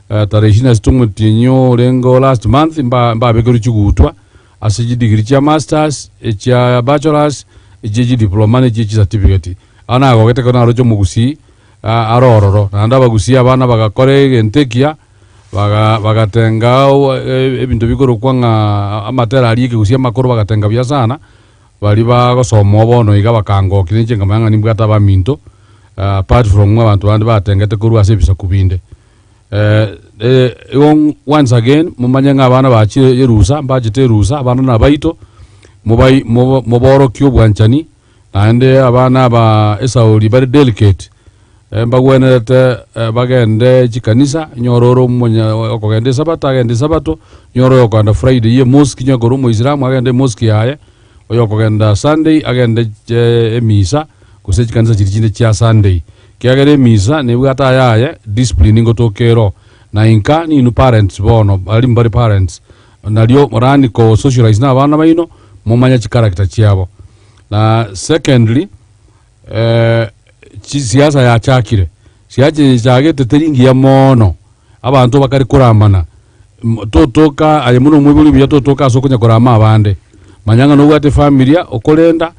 [SPEAKER 3] tarehe ishirini na sita omotienyi orenge o last month mba- mbabekerwe chigutwa ase chidegree chia masters, echia bachelors, echie chidiploma na echie chicertificate. Aa nagogete ekero naroche omogusii are ororo, naende abagusii abana bagakora egento ekiya. Baga bagatenga ebinto bikorokwa ng'a amatera aria ekegusii amakoro bagatenga buya sana, baria bagosoma bono iga bakangokia ninche nkamanya ng'a nimbwate abaminto apart from abanto bande batengete korwa ase ebisaku binde. Igo once again momanye ng'a abana bachire erusa mbachete erusa abana nabaito, mobai mobo moborokie obwanchani. Naende abana aba Esauli bare delicate, mbagwenerete bagende chikanisa, inyore ore omonya okogenda esabato agende esabato, inyore oyo okogenda Friday ye mosque, onye kore omoislamu agende emosque yaye, oyo okogenda Sunday agende emisa, gose chikanisa chiria chinde chia Sunday. Ekiagera emisa nebwate ayaye discipline ngotoka ero. Na inka ninwe parents bono, baria mbare parents, nario morani ko socialize na abana baino, momanye chicharacter chiabo. Na secondly, chisiasa yachakire, siasa eye echagete teri ngiya mono, abanto bakare koramana, totoka aye buna omoibori buya totoka ase okonya korama abande, manya ng'a nobwate efamilia okorenda,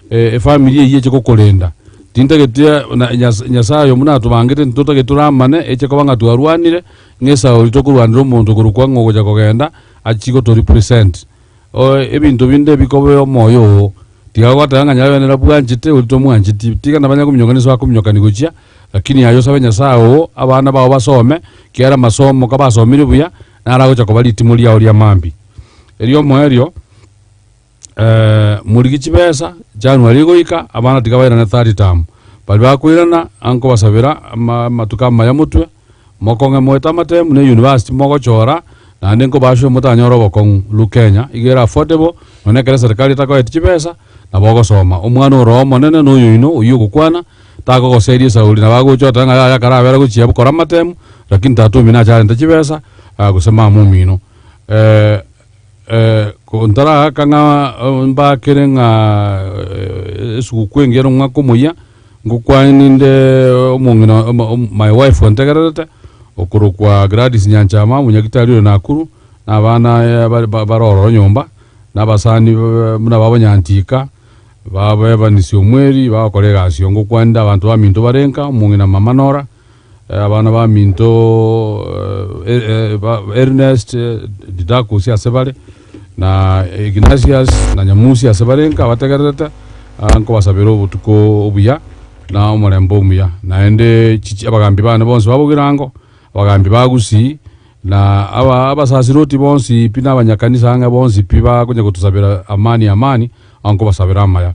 [SPEAKER 3] efamiri eywo eche gokorenda. Tintageti na Nyasaye oyo buna atobangete ntotagete toramane eche koba ng'a twarwanire, ng'a esauri tokorwanera omonto korokwa ng'a ogocha kogenda, achie goto represent. Ebinto binde bikobe omoyo oo, tiga goteba ng'a nyaye nere bwanchete oria tomwancheti, tiga nabanya kominyokania ase bakominyokani gochia, lakini aye osabe Nyasaye oo, abana bao basome, ekiagera amasomo kabasomire buya, naro agocha koba ritimo riao ria mambia. Erio omoerio, morigie chibesa, January egoika, abana tiga bairane third term, baria bakoirana, ankobasabera ama amatuko amaya motwe. Mokong'e moete amatemu ne university mogochora naende nkobashwe motanyore obokong'u. Lukenya iga ere affordable nonye ekero eserikali etakoeti chibesa nabo ogosoma. Omwana ore omonene na oyoino oyio ogokwana takogoseria esauri nabo agocha oteba ng'a yaya karabere gochia abwo kora amatemu lakini tata omino ache arente chibesa gose mama omino. Ntaraaka ng'a mbakere ng'a esuguku engiya na omwaka omoyia, ngokwane ninde omong'ina my wife ontegererete, okorokwa Gladys Nyanchama, omonyagitari ore Nakuru, na abana bare ororo nyomba, na abasani buna babo Nyantika, babo Evans Omweri, bagokora egasi oo. Ngokwane ninde abanto baminto bare nka, omong'ina mama Nora. Abana baminto Ernest, Didakusi ase bare, na Ignatius na Nyamusi ase bare nka abategererete, nkobasabera obotuko obuya na omorembe omuya. Naende chichi abagambi bane bonsi ba Bogirango, abagambi ba Gusii, na aba abasasiroti bonsi pi na abanyakanisa ang'e bonsi pi bakonya gotosabera amani amani, nkobasabera amaya.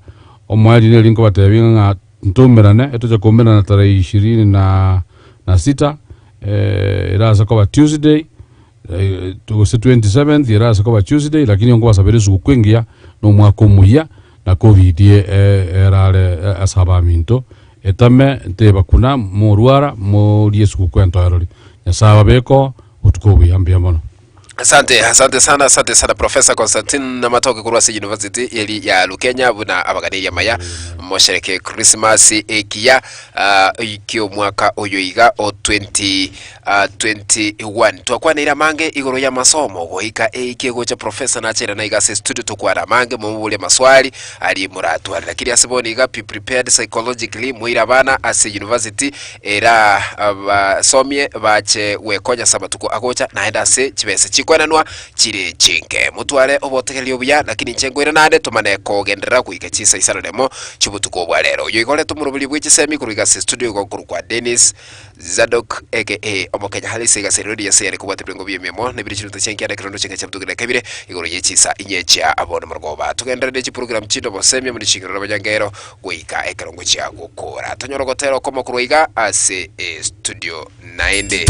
[SPEAKER 3] Omoerio neri nkobatebia ng'a Ntoumerane, etoche koumerana tarehe ishirini na na sita, erase koba Tuesday, gose 27th erase koba Tuesday, lakini nkobasabera esuguku engiya, na omwaka omuya, na covid erare ase abaminto, etame tebakuna, morwara, morie esuguku entoerori. Nyasae ababeke oo, obotuko obuya, mbuya mono.
[SPEAKER 2] Asante, asante sana, asante sana Professor Constantine Namatoke korwa ase University eri ya Lukenya buna abaganeiri amaya moshereke Christmas ekiya ah, ki'omwaka oyo iga o 2021. Twakwaneire amange igoro y'amasomo goika eiki egocha Professor nachera naiga ase studio tokwana amange momoborie amaswali aria moratware. Lakini ase bono iga be prepared psychologically moire abana ase university Era abasomie bache gwekonya ase amatuko agocha, naende ase chibesa chikoenanwa chire chinke. Motware obotegereri obuya, lakini inche nkoira naende tomane kogenderera goika chinsa isano nemo chi'obotuko bwa rero. Oyo igoretwe omoroberi bwe chisemi korwa iga ase studio igo nkorokwa Dennis Zadok aka Omokenya Halisi iga ase radio ase yare kobwata ebirengo bi'emiemo na ebire chinuta chia nkianda ekerondo chinga chia botuko dakika ibere igoro ye chinsa inye chia bono morogoba. Togenderere ne chiprogram chinde obosemi amo ne chingero na abanyangero goika ekero ngochia gokora. Tonyore ogotera okomo korwa iga ase estudio naende.